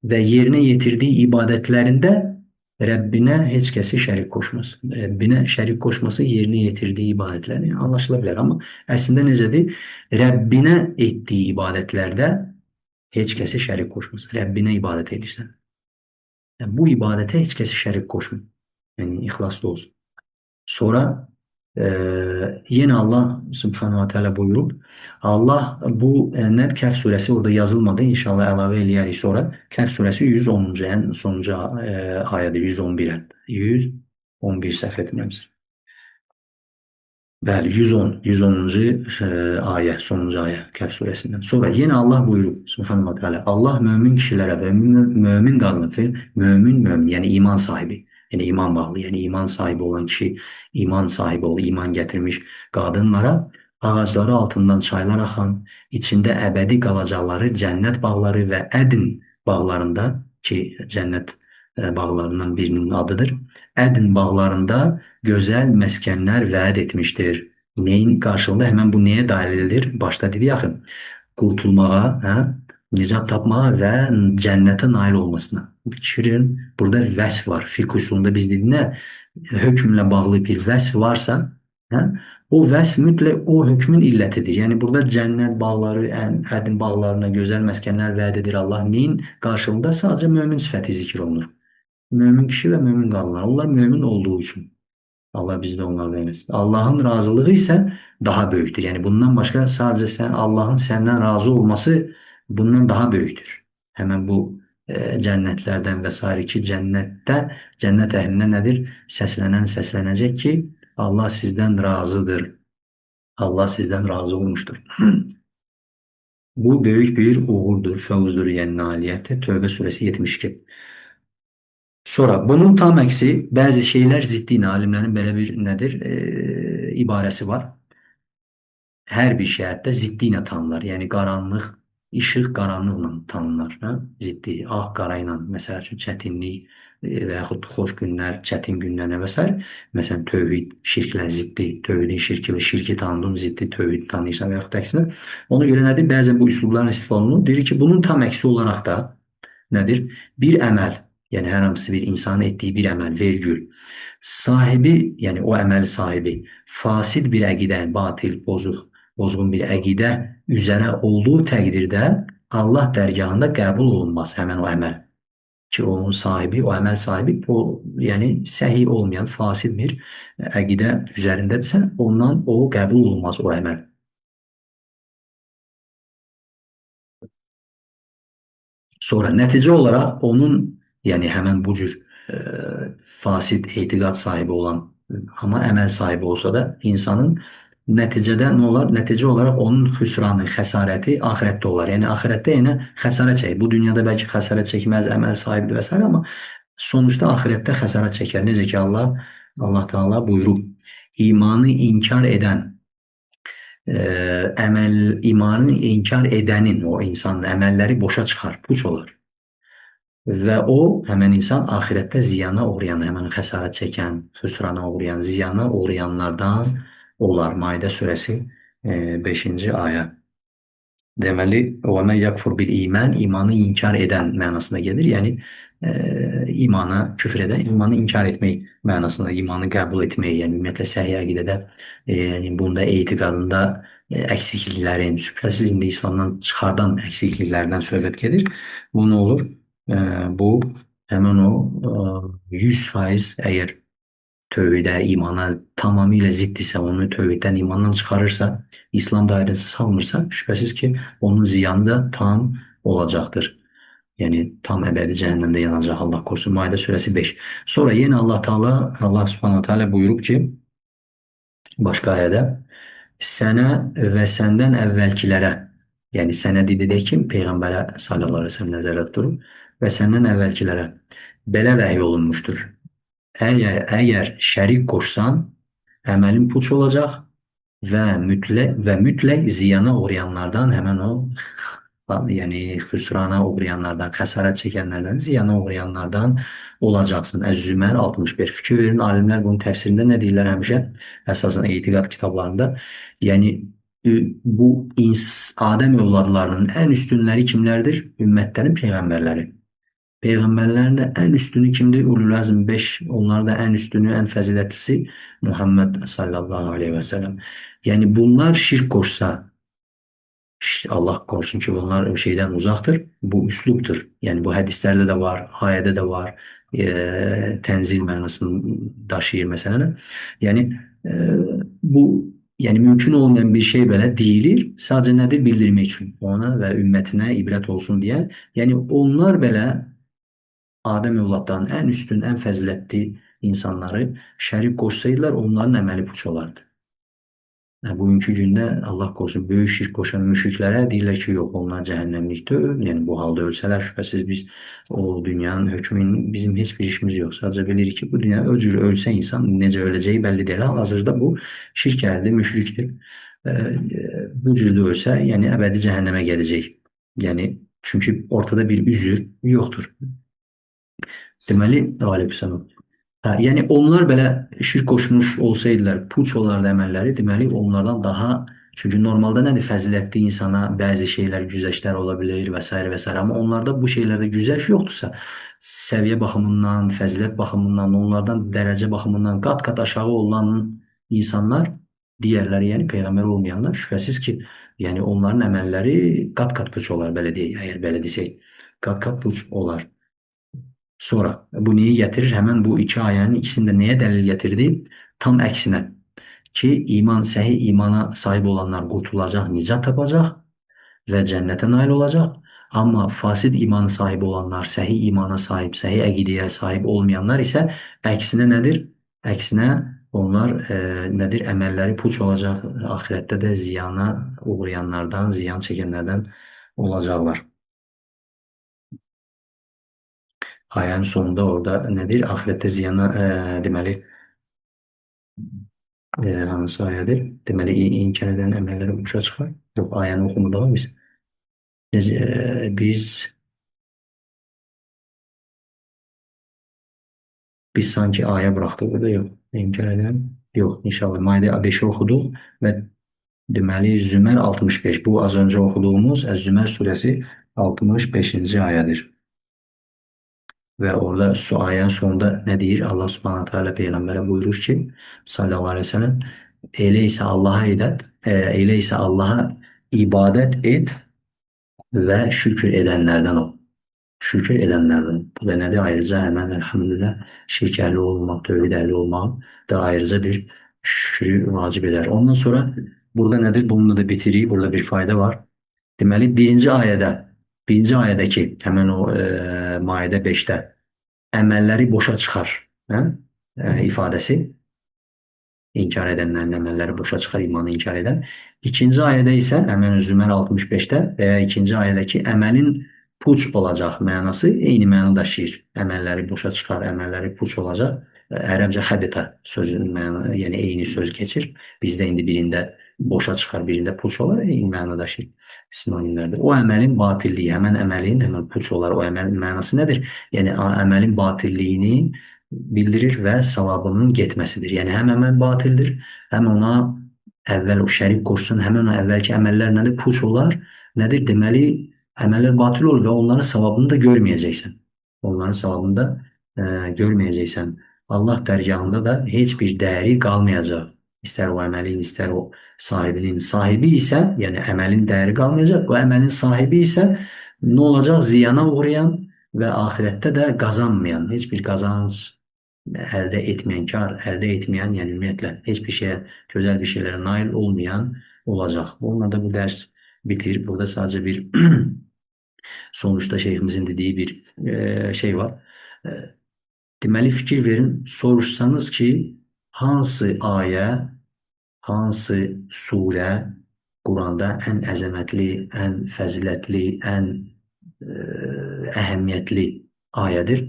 və yerinə yetirdiyi ibadətlərində Rəbbinə heç kəsi şərik qoşmasın. Rəbbinə şərik qoşması yerinə yetirdiyi ibadətlər yəni, anlaşıla bilər. Amma əslində necədir? Rəbbinə etdiyi ibadətlərdə heç kəsi şərik qoşmasın. Rəbbinə ibadət edirsən. Yəni, bu ibadətə heç kəsi şərik qoşma. Yəni ixlaslı olsun. Sonra yenə Allah Subhanahu wa Teala buyurub, Allah bu nə Kəhf surəsi orada yazılmadı. İnşallah əlavə eləyərik sonra. Kəhf surəsi 110-cu, ən sonuncu ayədir, 111-ə. 111 səhv etmirəmsə. Bəli, 110, 110-cu ayə, sonuncu ayə Kəhf surəsindən. Sonra yenə Allah buyurub, Subhanahu wa Teala, Allah mömin kişilərə və mömin qadınlara, mömin, mömin, yəni iman sahibi, yəni iman bağlı, yəni iman sahibi olan kişi, iman sahibi ol, iman gətirmiş qadınlara ağacları altından çaylar axan, içində əbədi qalacaqları cənnət bağları və Ədin bağlarında ki, cənnət bağlarından birinin adıdır. Ədin bağlarında gözəl məskənlər vəd etmişdir. Neyin qarşılığında həmən bu nəyə dəlildir? Başda dedi axı, qurtulmağa, hə, nicat tapmağa və cənnətə nail olmasına. Fikrin, burada vəsf var. Fiqh usulunda biz dedik nə? Hökmlə bağlı bir vəsf varsa, hə, o vəsf mütləq o hökmün illətidir. Yəni burada cənnət bağları, ədin bağlarına gözəl məskənlər vəd edir Allah. Neyin qarşılığında sadəcə mömin sifəti zikr olunur. Mömin kişi və mömin qadınlar. Onlar mömin olduğu üçün. Allah bizi də onlardan eləsin. Allahın razılığı isə daha böyükdür. Yəni bundan başqa sadəcə sən Allahın səndən razı olması bundan daha böyükdür. Həmən bu cənnətlərdən və sairə ki, cənnətdə cənnət əhlinə nədir? Səslənən səslənəcək ki, Allah sizdən razıdır. Allah sizdən razı olmuşdur. Bu böyük bir uğurdur, fəvzdur, yəni nailiyyətdir. Tövbə surəsi 72. Sonra bunun tam əksi bəzi şeylər ziddi ilə alimlərin belə bir nədir? İbarəsi var. Hər bir şey hətta ziddi ilə tanınır. Yəni qaranlıq, işıq qaranlıqla tanınır. Hə? Ziddi, ağ qara ilə, məsəl üçün çətinlik və yaxud xoş günlər, çətin günlərlə və s. Məsələn, tövhid, şirklə ziddi, tövhidin şirki və şirki tanıdın, ziddi tövhid tanıyırsan və yaxud əksinə. Ona görə nədir? Bəzən bu üslubların istifadə olunur. Deyir ki, bunun tam əksi olaraq da nədir? Bir əməl, yəni hər hansı bir insanın etdiyi bir əməl, vergül, sahibi, yəni o əməl sahibi fasid bir əqidə, batil, bozuq, bozğun bir əqidə üzərə olduğu təqdirdə Allah dərgahında qəbul olunmaz həmən o əməl. Ki onun sahibi, o əməl sahibi o, yəni səhi olmayan fasid bir əqidə üzərindədirsə, ondan o qəbul olunmaz o əməl. Sonra nəticə olaraq onun, yəni həmən bu cür fasid etiqad sahibi olan, amma əməl sahibi olsa da insanın nəticədə nə olar? Nəticə olaraq onun xüsranı, xəsarəti axirətdə olar. Yəni axirətdə yenə xəsarət çəkir. Bu dünyada bəlkə xəsarət çəkməz, əməl sahibidir və s. amma sonuçda axirətdə xəsarət çəkər. Necə ki Allah Teala buyurub, imanı inkar edən, əməl imanı inkar edənin, o insanın əməlləri boşa çıxar, puç olar. Və o, həmən insan axirətdə ziyana uğrayan, həmən xəsarət çəkən, xüsrana uğrayan, ziyana uğrayanlardan olar. Maidə surəsi 5-ci ayə. Deməli, və men yakfur bil iman, imanı inkar edən mənasına gedir. Yəni imana küfr edən, imanı inkar etmək mənasında, imanı qəbul etmək, yəni ümumiyyətlə səhih əqidədə, yəni bunda etiqadında əksikliklərin, şübhəsiz indi İslamdan çıxardan əksikliklərdən söhbət gedir. Bu nə olur? Bu həmən o 100% əgər tövhidə, imana tamamilə ziddirsə, onu tövhiddən, imandan çıxarırsa, İslam dairəsinə salmırsa, şübhəsiz ki, onun ziyanı da tam olacaqdır. Yəni tam əbədi cəhənnəmdə yanacaq, Allah korusun. Maidə surəsi 5. Sonra yenə Allah Teala, Allah Subhanahu Teala buyurub ki, başqa ayədə sənə və səndən əvvəlkilərə, yəni sənə dedi də kim? Peyğəmbərə sallallahu əleyhi və səlləm nəzərdə tutulur və səndən əvvəlkilərə belə vəhy olunmuşdur. Əgər şərik qoşsan, əməlin puç olacaq və mütləq ziyana uğrayanlardan, həmən o, yəni xüsrana uğrayanlardan, xəsarət çəkənlərdən, ziyana uğrayanlardan olacaqsın. Əz-Zümər 61. Fikir verin, alimlər bunun təfsirində nə deyirlər həmişə? Əsasən etiqad kitablarında. Yəni bu Adəm övladlarının ən üstünləri kimlərdir? Ümmətlərin peyğəmbərləri. Peyğəmbərlərin də ən üstünü kimdir? Ulul Əzm 5, onların da ən üstünü, ən fəzilətlisi Muhammed sallallahu aleyhi və səlləm. Yəni bunlar şirk qoşsa, Allah korusun ki, bunlar o şeydən uzaqdır. Bu üslubdur. Yəni bu hədislərdə də var, ayədə də var, tənzil mənasını daşıyır məsələn. Yəni bu yəni mümkün olmayan bir şey belə deyilir. Sadəcə nədir? Bildirmək üçün ona və ümmətinə ibrət olsun deyə. Yəni onlar belə Adəm övladlarının ən üstün, ən fəzilətli insanları şərik qoşsaydılar, onların əməli puç olardı. Yəni, bugünkü gündə Allah korusun böyük şirk qoşan müşriklərə deyirlər ki, yox, onlar cəhənnəmlik deyil. Yəni bu halda ölsələr şübhəsiz biz o dünyanın hökmünün bizim heç bir işimiz yox. Sadəcə bilirik ki, bu dünya o cür ölsə insan necə öləcəyi bəlli deyil. Hal-hazırda bu şirk əldir, müşrikdir. Bu cür də ölsə, yəni əbədi cəhənnəmə gedəcək. Yəni çünki ortada bir üzür yoxdur. Deməli, aleykümselam. Hə, yəni onlar belə şirk qoşmuş olsaydılar, puç olardı əməlləri, deməli onlardan daha, çünki normalda nədir fəzilətli insana bəzi şeylər, güzəştlər ola bilər və s. və s. Amma onlarda bu şeylərdə güzəşt yoxdursa, səviyyə baxımından, fəzilət baxımından, onlardan dərəcə baxımından qat-qat aşağı olan insanlar, digərləri, yəni peyğəmbər olmayanlar, şübhəsiz ki, yəni onların əməlləri qat-qat puç olar, belə deyək, əgər belə desək, qat-qat puç olar. Sonra bu neyi gətirir? Həmən bu iki ayənin ikisində nəyə dəlil gətirdi? Tam əksinə ki, iman, səhi imana sahib olanlar qurtulacaq, nicat tapacaq və cənnətə nail olacaq. Amma fasid imanı sahib olanlar, səhi imana sahib, səhi əqidəyə sahib olmayanlar isə əksinə nədir? Əksinə onlar nədir? Əməlləri puç olacaq. Axirətdə də ziyana uğrayanlardan, ziyan çəkənlərdən olacaqlar. Ayənin sonunda orada nədir? Axirətdə ziyana deməli hansı ayədir? Deməli inkar edən əməlləri boşa çıxar. Yox, ayəni oxumadıq biz. Biz sanki ayə buraxdıq burada. Yox, inkar edən yox. İnşallah Maidə 5-i oxuduq və deməli Zümer 65. Bu az öncə oxuduğumuz Zümer surəsi 65-ci ayədir. Və orada su ayənin sonunda nə deyir? Allah Subhanahu taala peyğəmbərə buyurur ki, sallallahu əleyhi və səlləm, elə isə Allaha edət, elə isə Allaha ibadət et və şükür edənlərdən ol. Şükür edənlərdən. Bu da nədir? Ayrıca həmən elhamdülillah şirk əhli olmaq, tövhid əhli olmaq da ayrıca bir şükrü vacib edər. Ondan sonra burada nədir? Bununla da bitiririk. Burada bir fayda var. Deməli birinci ayədə, birinci ayədəki həmən o Maidə 5-də əməlləri boşa çıxar, hə? İfadəsi inkar edənlərin əməlləri boşa çıxar, imanı inkar edən. İkinci ayədə isə həmən Zümer 65-də və ya ikinci ayədəki əməlin puç olacaq mənası eyni məna daşıyır. Əməlləri boşa çıxar, əməlləri puç olacaq. Ərəbcə habita sözünün məna, yəni eyni söz keçir. Bizdə indi birində boşa çıxar, birində puç olar, eyni məna daşıyır sinonimlərdə. O əməlin batilliyi, həmən əməlin, həmən puç olar, o əməlin mənası nədir? Yəni əməlin batilliyini bildirir və savabının getməsidir. Yəni həm əməl batildir, həm ona əvvəl o şərik qoşsun, həmən o əvvəlki əməllər nədir? Puç olar. Nədir? Deməli, əməllər batil olur və onların savabını da görməyəcəksən. Onların savabını da görməyəcəksən. Allah dərgahında da heç bir dəyəri qalmayacaq. İstər o əməlin, istər o sahibinin. Sahibi isə, yəni əməlin dəyəri qalmayacaq. O əməlin sahibi isə nə olacaq? Ziyana uğrayan və axirətdə də qazanmayan, heç bir qazanc əldə etməyən, kar əldə etməyən, yəni ümumiyyətlə heç bir şeyə, gözəl bir şeylərə nail olmayan olacaq. Bununla da bu dərs bitir. Burada sadəcə bir sonuçta şeyximizin dediyi bir şey var. Deməli fikir verin, soruşsanız ki, hansı ayə, hansı surə Quranda ən əzəmətli, ən fəzilətli, ən əhəmiyyətli ayədir?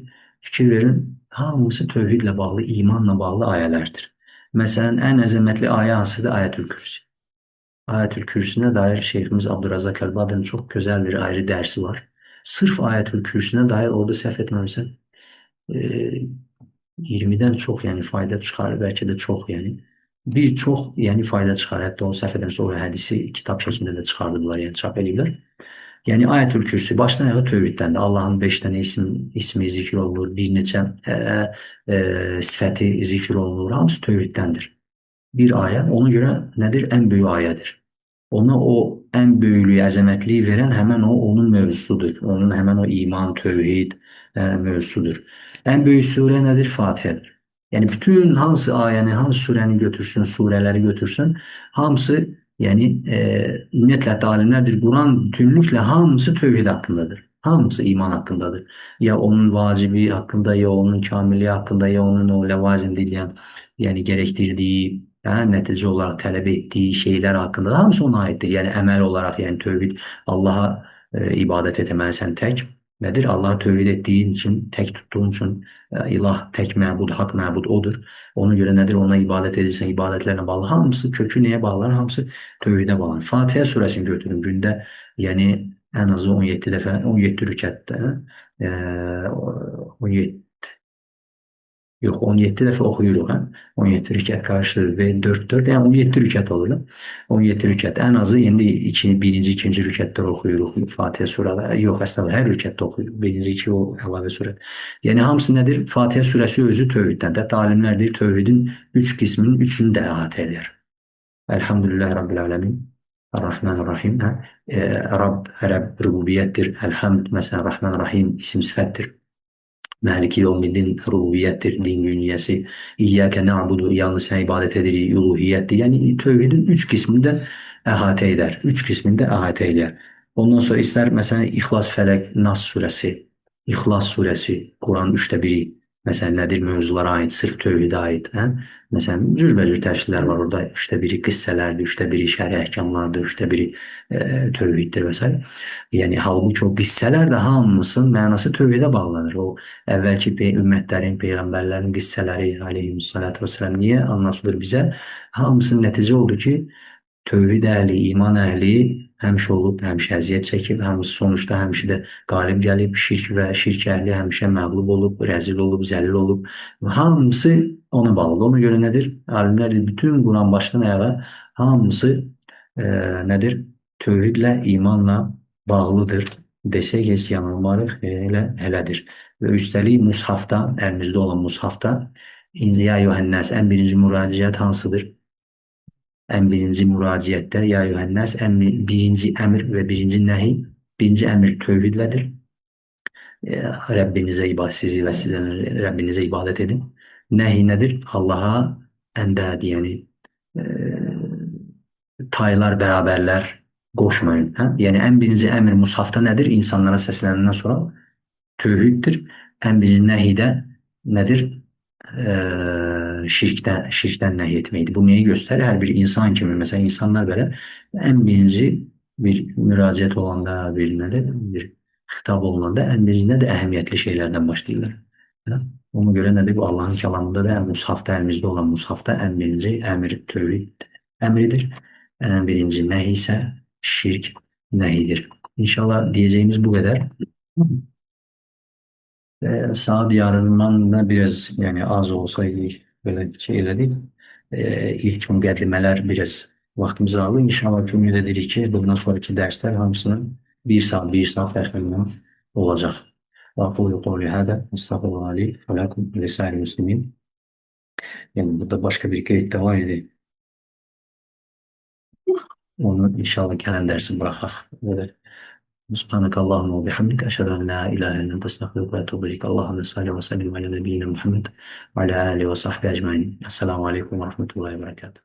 Fikir verin, hamısı tövhidlə bağlı, imanla bağlı ayələrdir. Məsələn, ən əzəmətli ayə hansıdır? Ayətül Kürsü. Ayətül Kürsünə dair Şeyximiz Abdurrazzaq Əl-Badrın çox gözəl bir ayrı dərsi var. Sırf Ayətül Kürsünə dair orada səhv etməmişsəm 20-dən çox yəni fayda çıxar, bəlkə də çox yəni. Bir çox yəni fayda çıxar. Hətta o səhv etmirəmsə o hədisi kitab şəklində də çıxardıblar, yəni çap eləyiblər. Yəni Ayətül Kürsü başdan ayağa tövhiddəndir. Allahın 5 dənə ismi zikr olunur, bir neçə sifəti zikr olunur. Hamısı tövhiddəndir. Bir ayə ona görə nədir? Ən böyük ayədir. Ona o ən böyüklüyü, əzəmətliyi verən həmən o onun mövzusudur. Onun həmən o iman, tövhid mövzusudur. Ən böyük surə nədir? Fatihədir. Yəni bütün hansı ayəni, hansı surəni götürsün, surələri götürsün, hamısı yəni ümumiyyətlə hətta alimlərdir. Quran bütünlüklə hamısı tövhid haqqındadır. Hamısı iman haqqındadır. Ya onun vacibi haqqında, ya onun kamilliyi haqqında, ya onun o ləvazim deyilən, yəni gerektirdiyi, nəticə olaraq tələb etdiyi şeylər haqqında hamısı ona aiddir. Yəni əməl olaraq, yəni tövhid Allaha ibadət etməlisən tək. Nədir? Allahı tövhid etdiyin üçün, tək tutduğun üçün ilah, tək məbud, haqq məbud odur. Ona görə nədir? Ona ibadət edirsən, ibadətlərlə bağlı. Hamısı kökü nəyə bağlanır? Hamısı tövhidə bağlanır. Fatihə surəsini götürün gündə, yəni ən azı 17 dəfə, 17 rükətdə, 17 yox, 17 dəfə oxuyuruq, hə? 17 rükət qarışdırır və 4 4, yəni 17 rükət olur. 17 rükət. Ən azı indi birinci, ikinci rükətdə oxuyuruq Fatihə surələri. Yox, əslində hər rükətdə oxuyuruq. Birinci, iki o əlavə surə. Yəni hamısı nədir? Fatihə surəsi özü tövhiddəndir. Hətta alimlər deyir, tövhidin üç qisminin üçünü də əhatə edir. Elhamdülillah Rabbil Alemin. Ar-Rahmanir-Rahim. Hə? Rabb, Rəbb rübubiyyətdir. Elhamd, məsələn, Rahman-Rahim isim sifətdir. Maliki yevmiddin rububiyyətdir, din günyəsi. İyyâke na'budu, yalnız sənə ibadət edirik, uluhiyyətdir. Yəni tövhidin üç qismini də əhatə edər. Üç qismini də əhatə edər. Ondan sonra istər məsələn İxlas, Fələq, Nas surəsi, İxlas surəsi, Quranın üçdə biri. Məsələn nədir mövzulara aid, sırf tövhidə aid. Hə? Məsələn cürbəcür təfsirlər var orada. Üçdə biri qissələrdir, üçdə biri şəri əhkamlardır, üçdə biri tövhiddir və s. Yəni halbuki o qissələr də hamısının mənası tövhidə bağlanır. O əvvəlki ümmətlərin, peyğəmbərlərin qissələri aleyhissalatu vesselam niyə anlatılır bizə? Hamısının nəticə oldu ki, tövhid əhli, iman əhli həmişə olub, həmişə əziyyət çəkib, hamısı sonuçda həmişə də qalib gəlib, şirk və şirk əhli həmişə məğlub olub, rəzil olub, zəlil olub. Hamısı ona bağlıdır. Ona görə nədir? Alimlər deyir, bütün Quran başdan ayağa hamısı nədir? Tövhidlə, imanla bağlıdır desək heç yanılmarıq, elə elədir. Və üstəlik mushafda, əlimizdə olan mushafda Ya Yuhənnas ən birinci müraciət hansıdır? Ən birinci müraciətdə Ya Yuhənnas ən birinci əmr və birinci nəhi, birinci əmr tövhidlədir. Rəbbinizə ibadət, sizi və sizə Rəbbinizə ibadət edin. Nəhi nədir? Allaha əndəd, yəni taylar, bərabərlər qoşmayın. Hə? Yəni ən birinci əmr mushafda nədir? İnsanlara səslənəndən sonra tövhiddir. Ən birinci nəhi də nədir? Şirkdən nəhy etməkdir. Bu nəyi göstərir? Hər bir insan kimi, məsələn insanlar belə ən birinci bir müraciət olanda, bir nədir? Bir xitab olunanda ən birinci nədir? Əhəmiyyətli şeylərdən başlayırlar. Hə? Ona görə nədir? Bu Allahın kəlamında da, mushafda, əlimizdə olan mushafda ən birinci əmr tövhid əmridir. Ən birinci nəhy isə şirk nəhidir. İnşallah diyeceğimiz bu qədər. Saat yarımdan da biraz yani az olsaydı böyle şey elədik. İlk müqəddimələr biraz vaxtımızı aldı. İnşallah ümid edirik ki, bundan sonraki dərslər hamısının bir saat, bir saat təxminən olacaq. وأقول قولي هذا أستغفر الله لي ولكم ولسائر المسلمين. Yani burada başka bir qeyd də var idi. Onu inşallah gələn dərsin bıraxaq. Böyle. Subhaneke Allahumma ve bihamdik. Eşhedü en la ilahe illa ente estağfiruke ve etûbü ileyk. Allahümme salli ve sellim ala nebiyyina Muhammed ve ala alihi ve sahbihi ecmaîn. Esselamu aleyküm ve rahmetullahi ve berekatuhu.